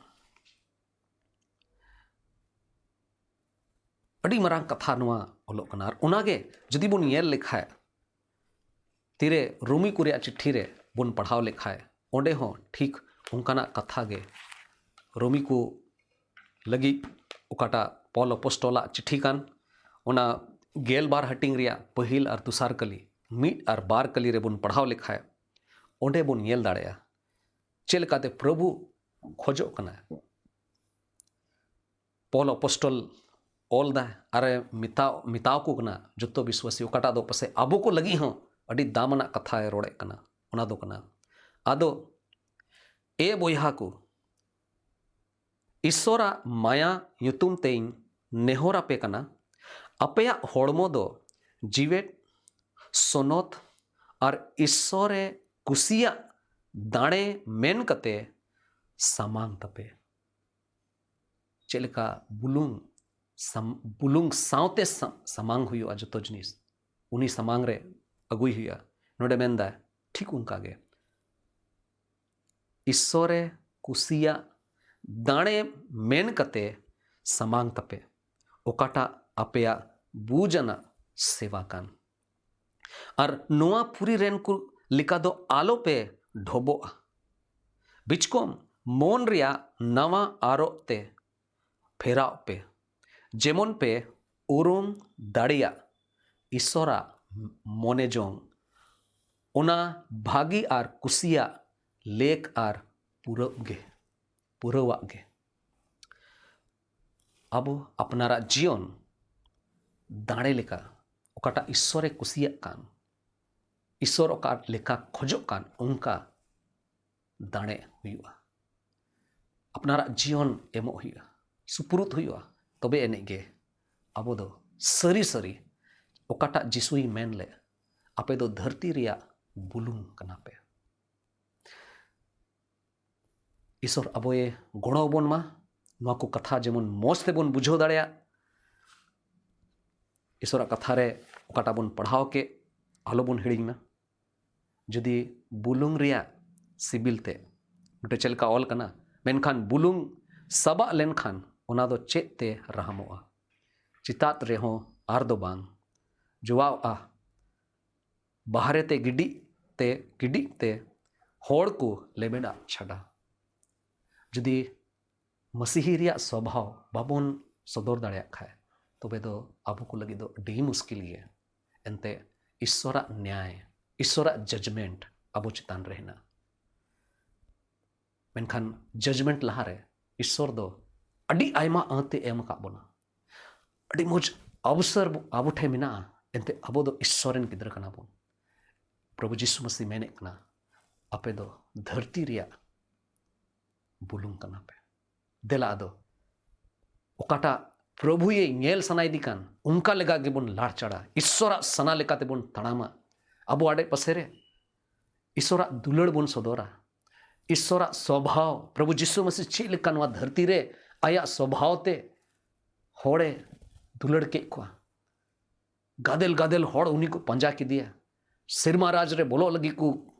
ᱟᱹᱰᱤ ᱢᱟᱨᱟᱝ ᱠᱟᱛᱷᱟ ᱱᱚᱣᱟ ᱚᱞᱚᱜ ᱠᱟᱱᱟ᱾ ᱟᱨ ᱚᱱᱟᱜᱮ ᱡᱩᱫᱤ ᱵᱚᱱ ᱧᱮᱞ ᱞᱮᱠᱷᱟᱡ, ᱛᱤᱨᱮ ᱨᱳᱢᱤ ᱠᱚ ᱨᱮᱭᱟᱜ ᱪᱤᱴᱷᱤ ᱨᱮ ᱵᱚᱱ ᱯᱟᱲᱦᱟᱣ ᱞᱮᱠᱷᱟᱡ, ᱚᱸᱰᱮ ᱦᱚᱸ ᱴᱷᱤᱠ ᱚᱱᱠᱟᱱᱟᱜ ᱠᱟᱛᱷᱟ ᱜᱮ ᱨᱳᱢᱤ ᱠᱚ ᱞᱟᱹᱜᱤᱫ ᱚᱠᱟᱴᱟᱜ ᱯᱚᱞ ᱟᱯᱚᱥᱴᱚᱞᱟᱜ ᱪᱤᱴᱷᱤ ᱠᱟᱱ, ᱚᱱᱟ ᱜᱮᱞ ᱵᱟᱨ ᱦᱟᱹᱴᱤᱧ ᱨᱮᱭᱟᱜ ᱯᱟᱹᱦᱤᱞ ᱟᱨ ᱫᱚᱥᱟᱨ ᱠᱟᱹᱞᱤ, ᱢᱤᱫ ᱟᱨ ᱵᱟᱨ ᱠᱟᱹᱞᱤ ᱨᱮᱵᱚᱱ ᱯᱟᱲᱦᱟᱣ ᱞᱮᱠᱷᱟᱡ, ᱚᱸᱰᱮ ᱵᱚᱱ ᱧᱮᱞ ᱫᱟᱲᱮᱭᱟᱜᱼᱟ ᱪᱮᱫ ᱞᱮᱠᱟᱛᱮ ᱯᱨᱚᱵᱷᱩ ᱠᱷᱚᱡᱚᱜ ᱠᱟᱱᱟᱭ᱾ ᱯᱚᱞ ᱟᱯᱚᱥᱴᱚᱞ ᱚᱞ ᱫᱟᱭ ᱟᱨᱮ ᱢᱮᱛᱟ, ᱢᱮᱛᱟᱣ ᱠᱚ ᱠᱟᱱᱟ ᱡᱚᱛᱚ ᱵᱤᱥᱣᱟᱥᱤ, ᱚᱠᱟᱴᱟᱜ ᱫᱚ ᱯᱟᱥᱮᱡ ᱟᱵᱚ ᱠᱚ ᱞᱟᱹᱜᱤᱫ ᱦᱚᱸ ᱟᱹᱰᱤ ᱫᱟᱢᱟᱱᱟᱜ ᱠᱟᱛᱷᱟᱭ ᱨᱚᱲᱮᱫ ᱠᱟᱱᱟ᱾ ᱚᱱᱟ ᱫᱚ ᱠᱟᱱᱟ, ᱟᱫᱚ ᱮ ᱵᱚᱭᱦᱟ ᱠᱚ, ᱤᱥᱚᱨᱟᱜ ᱢᱟᱭᱟ ᱧᱩᱛᱩᱢ ᱛᱮᱧ ᱱᱮᱦᱚᱨ ᱟᱯᱮ ᱠᱟᱱᱟ, ᱟᱯᱮᱭᱟᱜ ᱦᱚᱲᱢᱚ ᱫᱚ ᱡᱤᱣᱮᱫ, ᱥᱚᱱᱚᱛ ᱟᱨ ᱤᱥᱚᱨᱮ ᱠᱩᱥᱤᱭᱟᱜ ᱫᱟᱲᱮ ᱢᱮᱱ ᱠᱟᱛᱮ ᱥᱟᱢᱟᱝ ᱛᱟᱯᱮ᱾ ᱪᱮᱫ ᱞᱮᱠᱟ ᱵᱩᱞᱩᱝ ᱥᱟᱢ-, ᱵᱩᱞᱩᱝ ᱥᱟᱶᱛᱮ ᱥᱟ-, ᱥᱟᱢᱟᱝ ᱦᱩᱭᱩᱜᱼᱟ, ᱡᱚᱛᱚ ᱡᱤᱱᱤᱥ ᱩᱱᱤ ᱥᱟᱢᱟᱝ ᱨᱮ ᱟᱹᱜᱩᱭ ᱦᱩᱭᱩᱜᱼᱟ᱾ ᱱᱚᱰᱮ ᱢᱮᱱᱫᱟᱭ ᱴᱷᱤᱠ ᱚᱱᱠᱟ ᱜᱮ, ᱤᱥᱚᱨᱮ ᱠᱩᱥᱤᱭᱟᱜ ᱫᱟᱲᱮ ᱢᱮᱱ ᱠᱟᱛᱮ ᱥᱟᱢᱟᱝ ᱛᱟᱯᱮ, ᱚᱠᱟᱴᱟᱜ ᱟᱯᱮᱭᱟᱜ ᱵᱩᱡᱽ ᱟᱱᱟᱜ ᱥᱮᱵᱟ ᱠᱟᱱ᱾ ᱟᱨ ᱱᱚᱣᱟ ᱯᱩᱨᱤ ᱨᱮᱱ ᱠᱚ ᱞᱮᱠᱟ ᱫᱚ ᱟᱞᱚᱯᱮ ᱰᱷᱚᱵᱚᱜᱼᱟ᱾ ᱵᱤᱪᱠᱚᱢ ᱢᱚᱱ ᱨᱮᱭᱟᱜ ᱱᱟᱣᱟ ᱟᱨᱚᱜ ᱛᱮ ᱯᱷᱮᱨᱟᱣ ᱯᱮ, ᱡᱮᱢᱚᱱ ᱯᱮ ᱩᱨᱩᱢ ᱫᱟᱲᱮᱭᱟᱜ ᱤᱥᱚᱨᱟᱜ ᱢᱚᱱᱮ ᱡᱚᱝ, ᱚᱱᱟ ᱵᱷᱟᱹᱜᱤ ᱟᱨ ᱠᱩᱥᱤᱭᱟᱜ ᱞᱮᱠ ᱟᱨ ᱯᱩᱨᱟᱹᱜ ᱜᱮ, ᱯᱩᱨᱟᱹᱣᱟᱜ ᱜᱮ᱾ ᱟᱵᱚ ᱟᱯᱱᱟᱨᱟᱜ ᱡᱤᱭᱚᱱ ᱫᱟᱲᱮ ᱞᱮᱠᱟ, ᱚᱠᱟᱴᱟᱜ ᱤᱥᱚᱨᱮ ᱠᱩᱥᱤᱭᱟᱜ ᱠᱟᱱ, ᱤᱥᱚᱨ ᱚᱠᱟ ᱞᱮᱠᱟ ᱠᱷᱚᱡᱚᱜ ᱠᱟᱱ, ᱚᱱᱠᱟ ᱫᱟᱲᱮ ᱦᱩᱭᱩᱜᱼᱟ᱾ ᱟᱯᱱᱟᱨᱟᱜ ᱡᱤᱭᱚᱱ ᱮᱢᱚᱜ ᱦᱩᱭᱩᱜᱼᱟ, ᱥᱩᱯᱩᱨᱩᱫ ᱦᱩᱭᱩᱜᱼᱟ, ᱛᱚᱵᱮ ᱮᱱᱮᱡ ᱜᱮ ᱟᱵᱚ ᱫᱚ ᱥᱟᱹᱨᱤ ᱥᱟᱹᱨᱤ ᱚᱠᱟᱴᱟᱜ ᱡᱤᱥᱩᱭ ᱢᱮᱱ ᱞᱮᱫ, ᱟᱯᱮ ᱫᱚ ᱫᱷᱟᱹᱨᱛᱤ ᱨᱮᱭᱟᱜ ᱵᱩᱞᱩᱝ ᱠᱟᱱᱟ ᱯᱮ᱾ ᱤᱥᱚᱨ ᱟᱵᱚᱭᱮ ᱜᱚᱲᱚ ᱟᱵᱚᱱ ᱢᱟ, ᱱᱚᱣᱟ ᱠᱚ ᱠᱟᱛᱷᱟ ᱡᱮᱢᱚᱱ ᱢᱚᱡᱽ ᱛᱮᱵᱚᱱ ᱵᱩᱡᱷᱟᱹᱣ ᱫᱟᱲᱮᱭᱟᱜ᱾ ᱤᱥᱚᱨᱟᱜ ᱠᱟᱛᱷᱟ ᱨᱮ ᱚᱠᱟᱴᱟᱜ ᱵᱚᱱ ᱯᱟᱲᱦᱟᱣ ᱠᱮᱫ, ᱟᱞᱚᱵᱚᱱ ᱦᱤᱲᱤᱧ ᱢᱟ᱾ ᱡᱩᱫᱤ ᱵᱩᱞᱩᱝ ᱨᱮᱭᱟᱜ ᱥᱤᱵᱤᱞ ᱛᱮ, ᱢᱤᱫᱴᱮᱡ ᱪᱮᱫ ᱞᱮᱠᱟ ᱚᱞ ᱠᱟᱱᱟ, ᱢᱮᱱᱠᱷᱟᱱ ᱵᱩᱞᱩᱝ ᱥᱟᱵᱟᱜ ᱞᱮᱱᱠᱷᱟᱱ ᱚᱱᱟ ᱫᱚ ᱪᱮᱫ ᱛᱮ ᱨᱟᱦᱟᱢᱚᱜᱼᱟ? ᱪᱮᱛᱟᱛ ᱨᱮᱦᱚᱸ ᱟᱨ ᱫᱚ ᱵᱟᱝ ᱡᱚᱣᱟᱣᱜᱼᱟ, ᱵᱟᱦᱨᱮ ᱛᱮ ᱜᱤᱰᱤᱜ ᱛᱮ, ᱜᱤᱰᱤᱜ ᱛᱮ ᱦᱚᱲ ᱠᱚ ᱞᱮᱵᱮᱫᱟᱜ ᱪᱷᱟᱰᱟ᱾ ᱡᱩᱫᱤ ᱢᱟᱥᱤᱦᱤ ᱨᱮᱭᱟᱜ ᱥᱚᱵᱷᱟᱣ ᱵᱟᱵᱚᱱ ᱥᱚᱫᱚᱨ ᱫᱟᱲᱮᱭᱟᱜ ᱠᱷᱟᱡ, ᱛᱚᱵᱮ ᱫᱚ ᱟᱵᱚ ᱠᱚ ᱞᱟᱹᱜᱤᱫ ᱫᱚ ᱟᱹᱰᱤ ᱢᱩᱥᱠᱤᱞ ᱜᱮᱭᱟ᱾ ᱮᱱᱛᱮ ᱤᱥᱥᱚᱨᱟᱜ ᱱᱮᱭᱟᱭ, ᱤᱥᱥᱚᱨᱟᱜ judgment ᱟᱵᱚ ᱪᱮᱛᱟᱱ ᱨᱮ ᱦᱮᱱᱟᱜᱼᱟ᱾ ᱢᱮᱱᱠᱷᱟᱱ judgment ᱞᱟᱦᱟᱨᱮ ᱤᱥᱥᱚᱨ ᱫᱚ ᱟᱹᱰᱤ ᱟᱭᱢᱟ ᱟᱹᱛᱮ ᱮᱢ ᱟᱠᱟᱫ ᱵᱚᱱᱟ᱾ ᱟᱹᱰᱤ ᱢᱚᱡᱽ ᱚᱵᱥᱚᱨ ᱟᱵᱚ ᱴᱷᱮᱱ ᱢᱮᱱᱟᱜᱼᱟ᱾ ᱮᱱᱛᱮ ᱟᱵᱚ ᱫᱚ ᱤᱥᱥᱚᱨ ᱨᱮᱱ ᱜᱤᱫᱽᱨᱟᱹ ᱠᱟᱱᱟ ᱵᱚᱱ᱾ ᱯᱨᱚᱵᱷᱩ ᱡᱤᱥᱩ ᱢᱟᱥᱤ ᱢᱮᱱᱮᱫ ᱠᱟᱱᱟ, ᱟᱯᱮ ᱫᱚ ᱫᱷᱟᱹᱨᱛᱤ ᱨᱮᱭᱟᱜ ᱵᱩᱞᱩᱝ ᱠᱟᱱᱟ ᱯᱮ᱾ ᱫᱮᱞᱟ ᱟᱫᱚ ᱚᱠᱟᱴᱟᱜ ᱯᱨᱚᱵᱷᱩᱭᱮ ᱧᱮᱞ ᱥᱟᱱᱟᱭᱮᱫᱮ ᱠᱟᱱ, ᱚᱱᱠᱟ ᱞᱮᱠᱟ ᱜᱮᱵᱚᱱ ᱞᱟᱲᱪᱟᱲᱟ, ᱤᱥᱥᱚᱨᱟᱜ ᱥᱟᱱᱟ ᱞᱮᱠᱟ ᱛᱮᱵᱚᱱ ᱛᱟᱲᱟᱢᱟ᱾ ᱟᱵᱚ ᱟᱰᱮ ᱯᱟᱥᱮ ᱨᱮ ᱤᱥᱥᱚᱨᱟᱜ ᱫᱩᱞᱟᱹᱲ ᱵᱚᱱ ᱥᱚᱫᱚᱨᱟ᱾ ᱤᱥᱥᱚᱨᱟᱜ ᱥᱚᱵᱷᱟᱣ, ᱯᱨᱚᱵᱷᱩ ᱡᱤᱥᱩ ᱢᱟᱥᱤ ᱪᱮᱫ ᱞᱮᱠᱟ ᱱᱚᱣᱟ ᱫᱷᱟᱹᱨᱛᱤ ᱨᱮ ᱟᱭᱟᱜ ᱥᱚᱵᱷᱟᱣ ᱛᱮ ᱦᱚᱲᱮ ᱫᱩᱞᱟᱹᱲ ᱠᱮᱫ ᱠᱚᱣᱟ᱾ ᱜᱟᱫᱮᱞ ᱜᱟᱫᱮᱞ ᱦᱚᱲ ᱩᱱᱤ ᱠᱚ ᱯᱟᱸᱡᱟ ᱠᱮᱫᱮᱭᱟ᱾ ᱥᱮᱨᱢᱟ ᱨᱟᱡᱽ ᱨᱮ ᱵᱚᱞᱚᱜ ᱞᱟᱹᱜᱤᱫ ᱠᱚ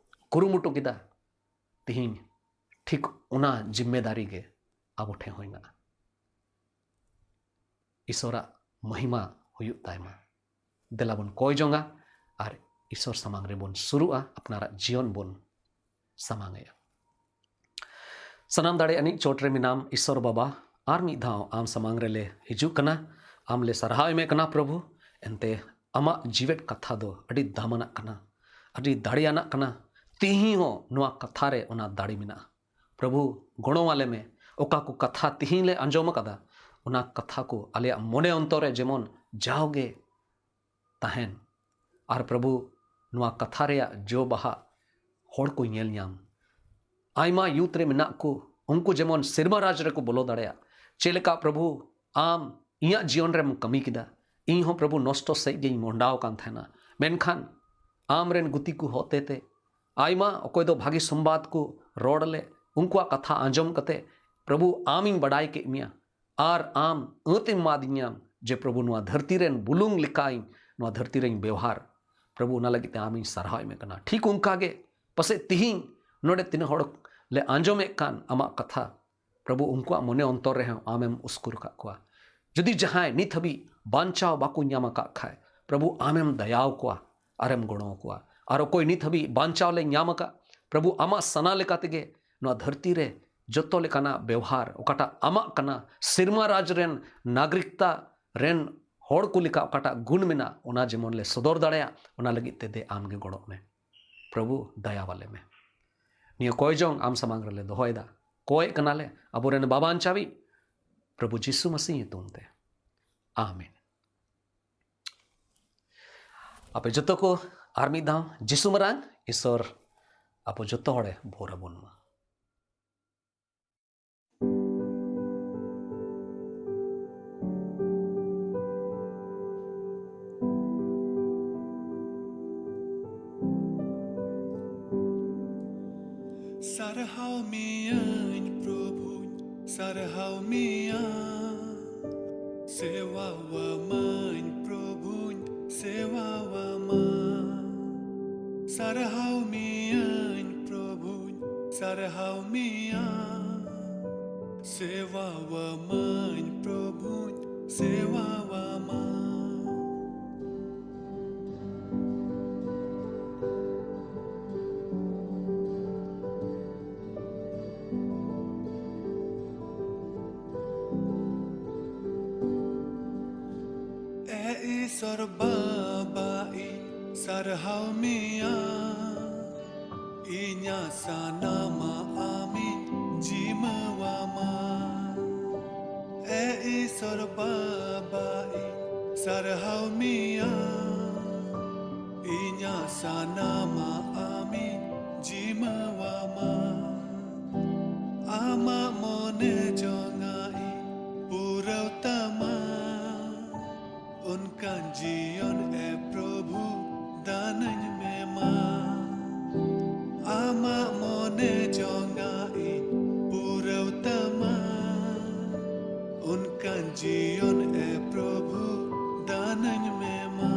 ᱠᱩᱨᱩᱢᱩᱴᱩ ᱠᱮᱫᱟ᱾ ᱛᱤᱦᱤᱧ ᱴᱷᱤᱠ ᱚᱱᱟ ᱡᱤᱢᱢᱮᱫᱟᱨᱤ ᱜᱮ ᱟᱵᱚ ᱴᱷᱮᱱ ᱦᱚᱸ ᱦᱮᱱᱟᱜᱼᱟ᱾ ᱤᱥᱚᱨᱟᱜ ᱢᱚᱦᱤᱢᱟ ᱦᱩᱭᱩᱜ ᱛᱟᱭᱢᱟ᱾ ᱫᱮᱞᱟ ᱵᱚᱱ ᱠᱚᱭ ᱡᱚᱝᱟ ᱟᱨ ᱤᱥᱚᱨ ᱥᱟᱢᱟᱝ ᱨᱮᱵᱚᱱ ᱥᱩᱨᱩᱜᱼᱟ, ᱟᱯᱱᱟᱨᱟᱜ ᱡᱤᱭᱚᱱ ᱵᱚᱱ ᱥᱟᱢᱟᱝ ᱟᱭᱟ᱾ ᱥᱟᱱᱟᱢ ᱫᱟᱲᱮ ᱟᱹᱱᱤᱡ ᱪᱚᱴ ᱨᱮ ᱢᱮᱱᱟᱢ ᱤᱥᱚᱨ ᱵᱟᱵᱟ, ᱟᱨ ᱢᱤᱫ ᱫᱷᱟᱣ ᱟᱢ ᱥᱟᱢᱟᱝ ᱨᱮᱞᱮ ᱦᱤᱡᱩᱜ ᱠᱟᱱᱟ᱾ ᱟᱢ ᱞᱮ ᱥᱟᱨᱦᱟᱣ ᱮᱢᱮᱫ ᱠᱟᱱᱟ ᱯᱨᱚᱵᱷᱩ᱾ ᱮᱱᱛᱮ ᱟᱢᱟᱜ ᱡᱤᱣᱮᱫ ᱠᱟᱛᱷᱟ ᱫᱚ ᱟᱹᱰᱤ ᱫᱟᱢᱟᱱᱟᱜ ᱠᱟᱱᱟ, ᱟᱹᱰᱤ ᱫᱟᱲᱮᱭᱟᱱᱟᱜ ᱠᱟᱱᱟ᱾ ᱛᱤᱦᱤᱧ ᱦᱚᱸ ᱱᱚᱣᱟ ᱠᱟᱛᱷᱟ ᱨᱮ ᱚᱱᱟ ᱫᱟᱲᱮ ᱢᱮᱱᱟᱜᱼᱟ᱾ ᱯᱨᱚᱵᱷᱩ, ᱜᱚᱲᱚ ᱟᱞᱮ ᱢᱮ, ᱚᱠᱟ ᱠᱚ ᱠᱟᱛᱷᱟ ᱛᱤᱦᱤᱧ ᱞᱮ ᱟᱸᱡᱚᱢ ᱟᱠᱟᱫᱟ, ᱚᱱᱟ ᱠᱟᱛᱷᱟ ᱠᱚ ᱟᱞᱮᱭᱟᱜ ᱢᱚᱱᱮ ᱚᱱᱛᱚᱨ ᱨᱮ ᱡᱮᱢᱚᱱ ᱡᱟᱣᱜᱮ ᱛᱟᱦᱮᱱ᱾ ᱟᱨ ᱯᱨᱚᱵᱷᱩ, ᱱᱚᱣᱟ ᱠᱟᱛᱷᱟ ᱨᱮᱭᱟᱜ ᱡᱚ ᱵᱟᱦᱟ ᱦᱚᱲ ᱠᱚ ᱧᱮᱞ ᱧᱟᱢ᱾ ᱟᱭᱢᱟ youth ᱨᱮ ᱢᱮᱱᱟᱜ ᱠᱚ, ᱩᱱᱠᱩ ᱡᱮᱢᱚᱱ ᱥᱮᱨᱢᱟ ᱨᱟᱡᱽ ᱨᱮᱠᱚ ᱵᱚᱞᱚ ᱫᱟᱲᱮᱭᱟᱜ᱾ ᱪᱮᱫ ᱞᱮᱠᱟ ᱯᱨᱚᱵᱷᱩ ᱟᱢ ᱤᱧᱟᱹᱜ ᱡᱤᱭᱚᱱ ᱨᱮᱢ ᱠᱟᱹᱢᱤ ᱠᱮᱫᱟ᱾ ᱤᱧ ᱦᱚᱸ ᱯᱨᱚᱵᱷᱩ ᱱᱚᱥᱴᱚ ᱥᱮᱫ ᱜᱤᱧ ᱢᱚᱦᱰᱟᱣ ᱟᱠᱟᱱ ᱛᱟᱦᱮᱱᱟ, ᱢᱮᱱᱠᱷᱟᱱ ᱟᱢ ᱨᱮᱱ ᱜᱩᱛᱤ ᱠᱚ ᱦᱚᱛᱮᱛᱮ ᱟᱭᱢᱟ, ᱚᱠᱚᱭ ᱫᱚ ᱵᱷᱟᱹᱜᱤ ᱥᱚᱢᱵᱟᱫ ᱠᱚ ᱨᱚᱲ ᱞᱮ, ᱩᱱᱠᱩᱣᱟᱜ ᱠᱟᱛᱷᱟ ᱟᱸᱡᱚᱢ ᱠᱟᱛᱮ, ᱯᱨᱚᱵᱷᱩ, ᱟᱢᱤᱧ ᱵᱟᱰᱟᱭ ᱠᱮᱫ ᱢᱮᱭᱟ ᱟᱨ ᱟᱢ ᱟᱹᱛ ᱮᱢ ᱮᱢᱟᱫᱤᱧᱟᱢ ᱡᱮ, ᱯᱨᱚᱵᱷᱩ, ᱱᱚᱣᱟ ᱫᱷᱟᱹᱨᱛᱤ ᱨᱮᱱ ᱵᱩᱞᱩᱝ ᱞᱮᱠᱟᱧ ᱱᱚᱣᱟ ᱫᱷᱟᱹᱨᱛᱤ ᱨᱮᱧ ᱵᱮᱣᱦᱟᱨ᱾ ᱯᱨᱚᱵᱷᱩ, ᱚᱱᱟ ᱞᱟᱹᱜᱤᱫ ᱛᱮ ᱟᱢᱤᱧ ᱥᱟᱨᱦᱟᱣᱮᱫ ᱢᱮ ᱠᱟᱱᱟ᱾ ᱴᱷᱤᱠ ᱚᱱᱠᱟ ᱜᱮ ᱯᱟᱥᱮᱡ ᱛᱤᱦᱤᱧ ᱱᱚᱰᱮ ᱛᱤᱱᱟᱹᱜ ᱦᱚᱲ ᱞᱮ ᱟᱸᱡᱚᱢᱮᱫ ᱠᱟᱱ ᱟᱢᱟᱜ ᱠᱟᱛᱷᱟ, ᱯᱨᱚᱵᱷᱩ, ᱩᱱᱠᱩᱣᱟᱜ ᱢᱚᱱᱮ ᱚᱱᱛᱚᱨ ᱨᱮᱦᱚᱸ ᱟᱢᱮᱢ ᱩᱥᱠᱩᱨ ᱟᱠᱟᱫ ᱠᱚᱣᱟ᱾ ᱡᱩᱫᱤ ᱡᱟᱦᱟᱸᱭ ᱱᱤᱛ ᱦᱟᱹᱵᱤᱡ ᱵᱟᱧᱪᱟᱣ ᱵᱟᱠᱚ ᱧᱟᱢ ᱟᱠᱟᱫ ᱠᱷᱟᱡ, ᱯᱨᱚᱵᱷᱩ, ᱟᱢᱮᱢ ᱫᱟᱭᱟᱣ ᱠᱚᱣᱟ ᱟᱨᱮᱢ ᱜᱚᱲᱚ ᱟᱠᱚᱣᱟ᱾ ᱟᱨ ᱚᱠᱚᱭ ᱱᱤᱛ ᱦᱟᱹᱵᱤᱡ ᱵᱟᱧᱪᱟᱣ ᱞᱮ ᱧᱟᱢ ᱟᱠᱟᱫ, ᱯᱨᱚᱵᱷᱩ, ᱟᱢᱟᱜ ᱥᱟᱱᱟ ᱞᱮᱠᱟ ᱛᱮᱜᱮ ᱱᱚᱣᱟ ᱫᱷᱟᱹᱨᱛᱤ ᱨᱮ ᱡᱚᱛᱚ ᱞᱮᱠᱟᱱᱟᱜ ᱵᱮᱣᱦᱟᱨ, ᱚᱠᱟᱴᱟᱜ ᱟᱢᱟᱜ ᱠᱟᱱᱟ, ᱥᱮᱨᱢᱟ ᱨᱟᱡᱽ ᱨᱮᱱ ᱱᱟᱜᱚᱨᱤᱠᱛᱟ ᱨᱮᱱ ᱦᱚᱲ ᱠᱚ ᱞᱮᱠᱟ ᱚᱠᱟᱴᱟᱜ ᱜᱩᱱ ᱢᱮᱱᱟᱜ, ᱚᱱᱟ ᱡᱮᱢᱚᱱ ᱞᱮ ᱥᱚᱫᱚᱨ ᱫᱟᱲᱮᱭᱟᱜ, ᱚᱱᱟ ᱞᱟᱹᱜᱤᱫ ᱛᱮ ᱫᱮ ᱟᱢ ᱜᱮ ᱜᱚᱲᱚᱜ ᱢᱮ᱾ ᱯᱨᱚᱵᱷᱩ, ᱫᱟᱭᱟ ᱟᱞᱮ ᱢᱮ᱾ ᱱᱤᱭᱟᱹ ᱠᱚᱭ ᱡᱚᱝ ᱟᱢ ᱥᱟᱢᱟᱝ ᱨᱮᱞᱮ ᱫᱚᱦᱚᱭᱮᱫᱟ, ᱠᱚᱭᱮᱫ ᱠᱟᱱᱟᱞᱮ ᱟᱵᱚᱨᱮᱱ ᱵᱟᱵᱟᱧᱪᱟᱣᱤᱡ ᱯᱨᱚᱵᱷᱩ ᱡᱤᱥᱩ ᱢᱟᱥᱤ ᱧᱩᱛᱩᱢ ᱛᱮ, ᱟᱢᱮᱱ᱾ ᱟᱯᱮ ᱡᱚᱛᱚ ᱠᱚ ᱟᱨ ᱢᱤᱫ ᱫᱷᱟᱣ ᱡᱤᱥᱩ ᱢᱟᱨᱟᱝ ᱤᱥᱚᱨ ᱟᱵᱚ ᱡᱚᱛᱚ ᱦᱚᱲᱮ ᱵᱷᱳᱨ ᱟᱵᱚᱱ ᱢᱟ᱾ ᱥᱟᱨᱦᱟᱣ ᱢᱤᱭᱟᱹᱧ ᱯᱨᱚᱵᱷᱩᱧ, ᱥᱟᱨᱦᱟᱣ ᱢᱤᱭᱟ᱾ ᱥᱮᱣᱟᱣᱟᱢᱟᱹᱧ ᱯᱨᱚᱵᱷᱩᱧ, ᱥᱮᱣᱟᱣᱟᱢᱟ᱾ ᱥᱟᱨᱦᱟᱣ ᱢᱤᱭᱟᱹᱧ ᱯᱨᱚᱵᱷᱩᱧ, ᱥᱟᱨᱦᱟᱣ ᱢᱤᱭᱟ᱾ ᱥᱮᱣᱟᱣᱟᱢᱟᱹᱧ ᱯᱨᱚᱵᱷᱩᱧ, ᱥᱮᱣᱟᱣᱟᱢᱟ᱾ ᱮ ᱤᱥᱚᱨ ᱵᱟᱵᱟ, ᱤᱧ ᱥᱟᱨᱦᱟᱣ ᱢᱮᱭᱟ, ᱤᱧᱟᱹᱜ ᱥᱟᱱᱟᱢᱟᱜ ᱟᱢᱤᱧ ᱡᱤᱢᱟᱹᱣᱟᱢᱟ᱾ ᱮ ᱤᱥᱚᱨ ᱵᱟᱵᱟ, ᱤᱧ ᱥᱟᱨᱦᱟᱣ ᱢᱮᱭᱟ, ᱤᱧᱟᱹᱜ ᱥᱟᱱᱟᱢᱟᱜ ᱟᱢᱤᱧ ᱡᱤᱢᱟᱹᱣᱟᱢᱟ᱾ ᱟᱢᱟᱜ ᱢᱚᱱᱮ ᱡᱚᱝᱟᱜ ᱤᱧ ᱯᱩᱨᱟᱹᱣ ᱛᱟᱢᱟ, ᱚᱱᱠᱟᱱ ᱡᱤᱭᱚᱱ ᱮ ᱯᱨᱚᱵᱷᱩ ᱫᱟᱱᱟᱹᱧ ᱢᱮ ᱢᱟ, ᱟᱢᱟᱜ ᱢᱚᱱᱮ ᱡᱚᱝᱟᱜ ᱤᱧ ᱯᱩᱨᱟᱹᱣ ᱛᱟᱢᱟ᱾ ᱚᱱᱠᱟᱱ ᱡᱤᱭᱚᱱ ᱮ ᱯᱨᱚᱵᱷᱩ ᱫᱟᱱᱟᱹᱧ ᱢᱮ ᱢᱟ᱾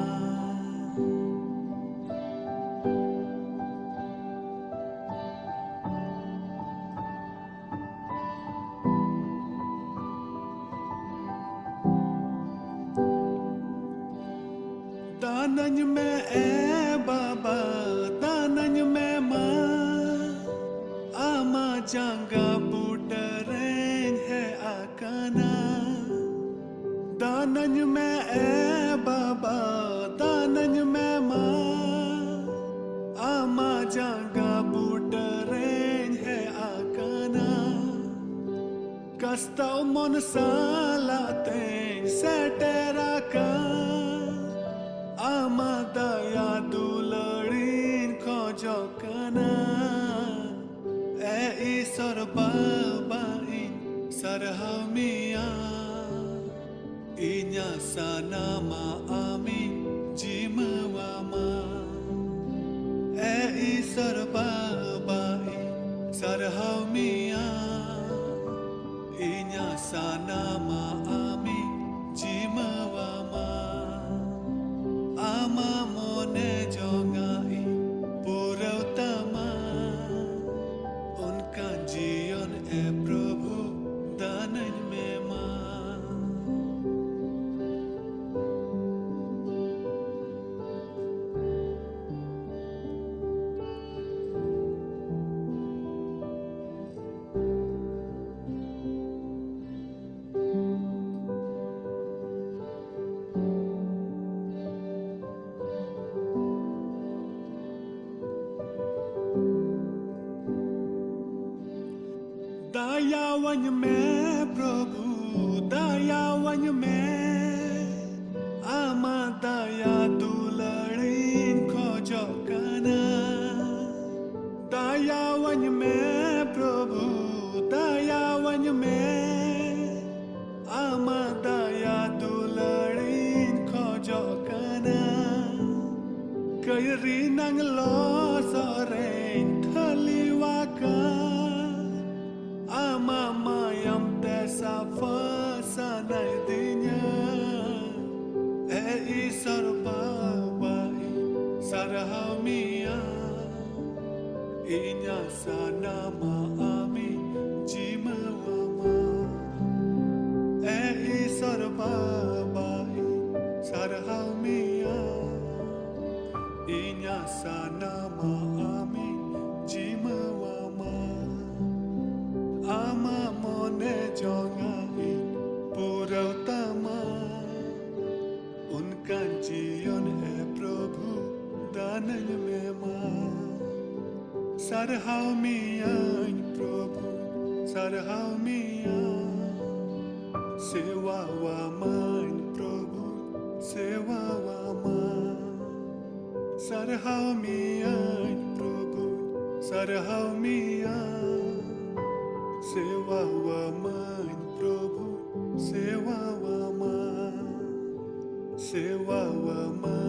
ᱫᱟᱱᱟᱹᱧ ᱢᱮ ᱮ ᱵᱟᱵᱟ, ᱫᱟᱱᱟᱹᱧ ᱢᱮ ᱢᱟ, ᱟᱢᱟᱜ ᱡᱟᱸᱜᱟ ᱵᱩᱴᱟᱹ ᱨᱮᱧ ᱦᱮᱡ ᱟᱠᱟᱱᱟ᱾ ᱫᱟᱱᱟᱹᱧ ᱢᱮ ᱮ ᱵᱟᱵᱟ, ᱫᱟᱱᱟᱹᱧ ᱢᱮ ᱢᱟ, ᱟᱢᱟᱜ ᱡᱟᱸᱜᱟ ᱵᱩᱴᱟᱹ ᱨᱮᱧ ᱦᱮᱡ ᱟᱠᱟᱱᱟ᱾ ᱠᱟᱥᱛᱟᱣ ᱢᱚᱱ ᱥᱟᱞᱟᱜ ᱛᱮᱧ ᱥᱮᱴᱮᱨ ᱟᱠᱟᱱ, ᱟᱢᱟᱜ ᱫᱟᱭᱟ ᱫᱩᱞᱟᱹᱲᱤᱧ ᱠᱷᱚᱡᱚᱜ ᱠᱟᱱᱟ᱾ ᱮ ᱤᱥᱚᱨ ᱵᱟᱵᱟ, ᱤᱧ ᱥᱟᱨᱦᱟᱣ ᱢᱮᱭᱟ, ᱤᱧᱟᱹᱜ ᱥᱟᱱᱟᱢᱟᱜ ᱟᱢᱤᱧ ᱡᱤᱢᱟᱹᱣᱟᱢᱟ᱾ ᱮ ᱤᱥᱚᱨ ᱵᱟᱵᱟ, ᱤᱧ ᱥᱟᱨᱦᱟᱣ ᱢᱮᱭᱟ, ᱤᱧᱟᱹᱜ ᱥᱟᱱᱟᱢᱟᱜ ᱟᱢᱤᱧ ᱡᱤᱢᱟᱹᱣᱟᱢᱟ᱾ ᱟᱢᱟᱜ ᱢᱚᱱᱮ ᱡᱚᱝᱟᱜ ᱤᱧ ᱯᱩᱨᱟᱹᱣ ᱛᱟᱢᱟ᱾ ᱚᱱᱠᱟᱱ ᱡᱤᱭᱚᱱ ᱮ ᱯᱨᱚᱵᱷᱩ ᱫᱟᱱᱟᱹᱧ ᱢᱮ ᱢᱟ᱾ ᱫᱟᱭᱟᱣᱟᱹᱧ ᱢᱮ ᱯᱨᱚᱵᱷᱩ, ᱫᱟᱭᱟᱣᱟᱹᱧ ᱢᱮ, ᱟᱢᱟᱜ ᱫᱟᱭᱟ ᱫᱩᱞᱟᱹᱲᱤᱧ ᱠᱷᱚᱡᱚᱜ ᱠᱟᱱᱟ᱾ ᱫᱟᱭᱟᱣᱟᱹᱧ ᱢᱮ ᱯᱨᱚᱵᱷᱩ, ᱫᱟᱭᱟᱣᱟᱹᱧ ᱢᱮ, ᱟᱢᱟᱜ ᱫᱟᱭᱟ ᱫᱩᱞᱟᱹᱲᱤᱧ ᱠᱷᱚᱡᱚᱜ ᱠᱟᱱᱟ᱾ ᱮᱱᱟᱝ ᱞᱚᱥᱚᱫ ᱨᱮᱧ ᱴᱷᱟᱹᱞᱤᱣᱟᱠᱟᱱ, ᱟᱢᱟᱜ ᱢᱟᱭᱟᱢ ᱛᱮ ᱥᱟᱯᱷᱟ ᱥᱟᱱᱟᱭᱫᱤᱧᱟ᱾ ᱮ ᱤᱥᱚᱨ ᱵᱟᱵᱟ, ᱤᱧ ᱥᱟᱨᱦᱟᱣ ᱢᱮᱭᱟ, ᱤᱧᱟᱹᱜ ᱥᱟᱱᱟᱢᱟᱜ ᱟᱢᱤᱧ ᱡᱤᱢᱟᱹᱣᱟᱢᱟ᱾ ᱮ ᱤᱥᱚᱨ ᱵᱟᱵᱟ, ᱤᱧ ᱥᱟᱨᱦᱟᱣ ᱢᱮᱭᱟ, ᱤᱧᱟᱹᱜ ᱥᱟᱱᱟᱢᱟᱜ ᱟᱢᱤᱧ ᱡᱤᱢᱟᱹᱣᱟᱢᱟ᱾ ᱟᱢᱟᱜ ᱢᱚᱱᱮ ᱡᱚᱝᱟᱜ ᱤᱧ ᱯᱩᱨᱟᱹᱣ ᱛᱟᱢᱟ, ᱚᱱᱠᱟᱱ ᱡᱤᱭᱚᱱ ᱮ ᱯᱨᱚᱵᱷᱩ ᱫᱟᱱᱟᱹᱧ ᱢᱮ ᱢᱟ᱾ ᱥᱟᱨᱦᱟᱣ ᱢᱮᱭᱟᱹᱧ ᱯᱨᱚᱵᱷᱩ, ᱥᱟᱨᱦᱟᱣ ᱢᱮᱭᱟ᱾ ᱥᱮᱣᱟᱣᱟᱢᱟᱹᱧ ᱯᱨᱚᱵᱷᱩ, ᱥᱮᱣᱟᱣᱟᱢᱟ᱾ ᱥᱟᱨᱦᱟᱣ ᱢᱮᱭᱟᱹᱧ ᱯᱨᱚᱵᱷᱩ, ᱥᱟᱨᱦᱟᱣ ᱢᱮᱭᱟ᱾ ᱥᱮᱣᱟᱣᱟᱢᱟᱹᱧ ᱯᱨᱚᱵᱷᱩ, ᱥᱮᱣᱟᱣᱟᱢᱟ᱾ ᱥᱮᱣᱟᱣᱟᱢᱟ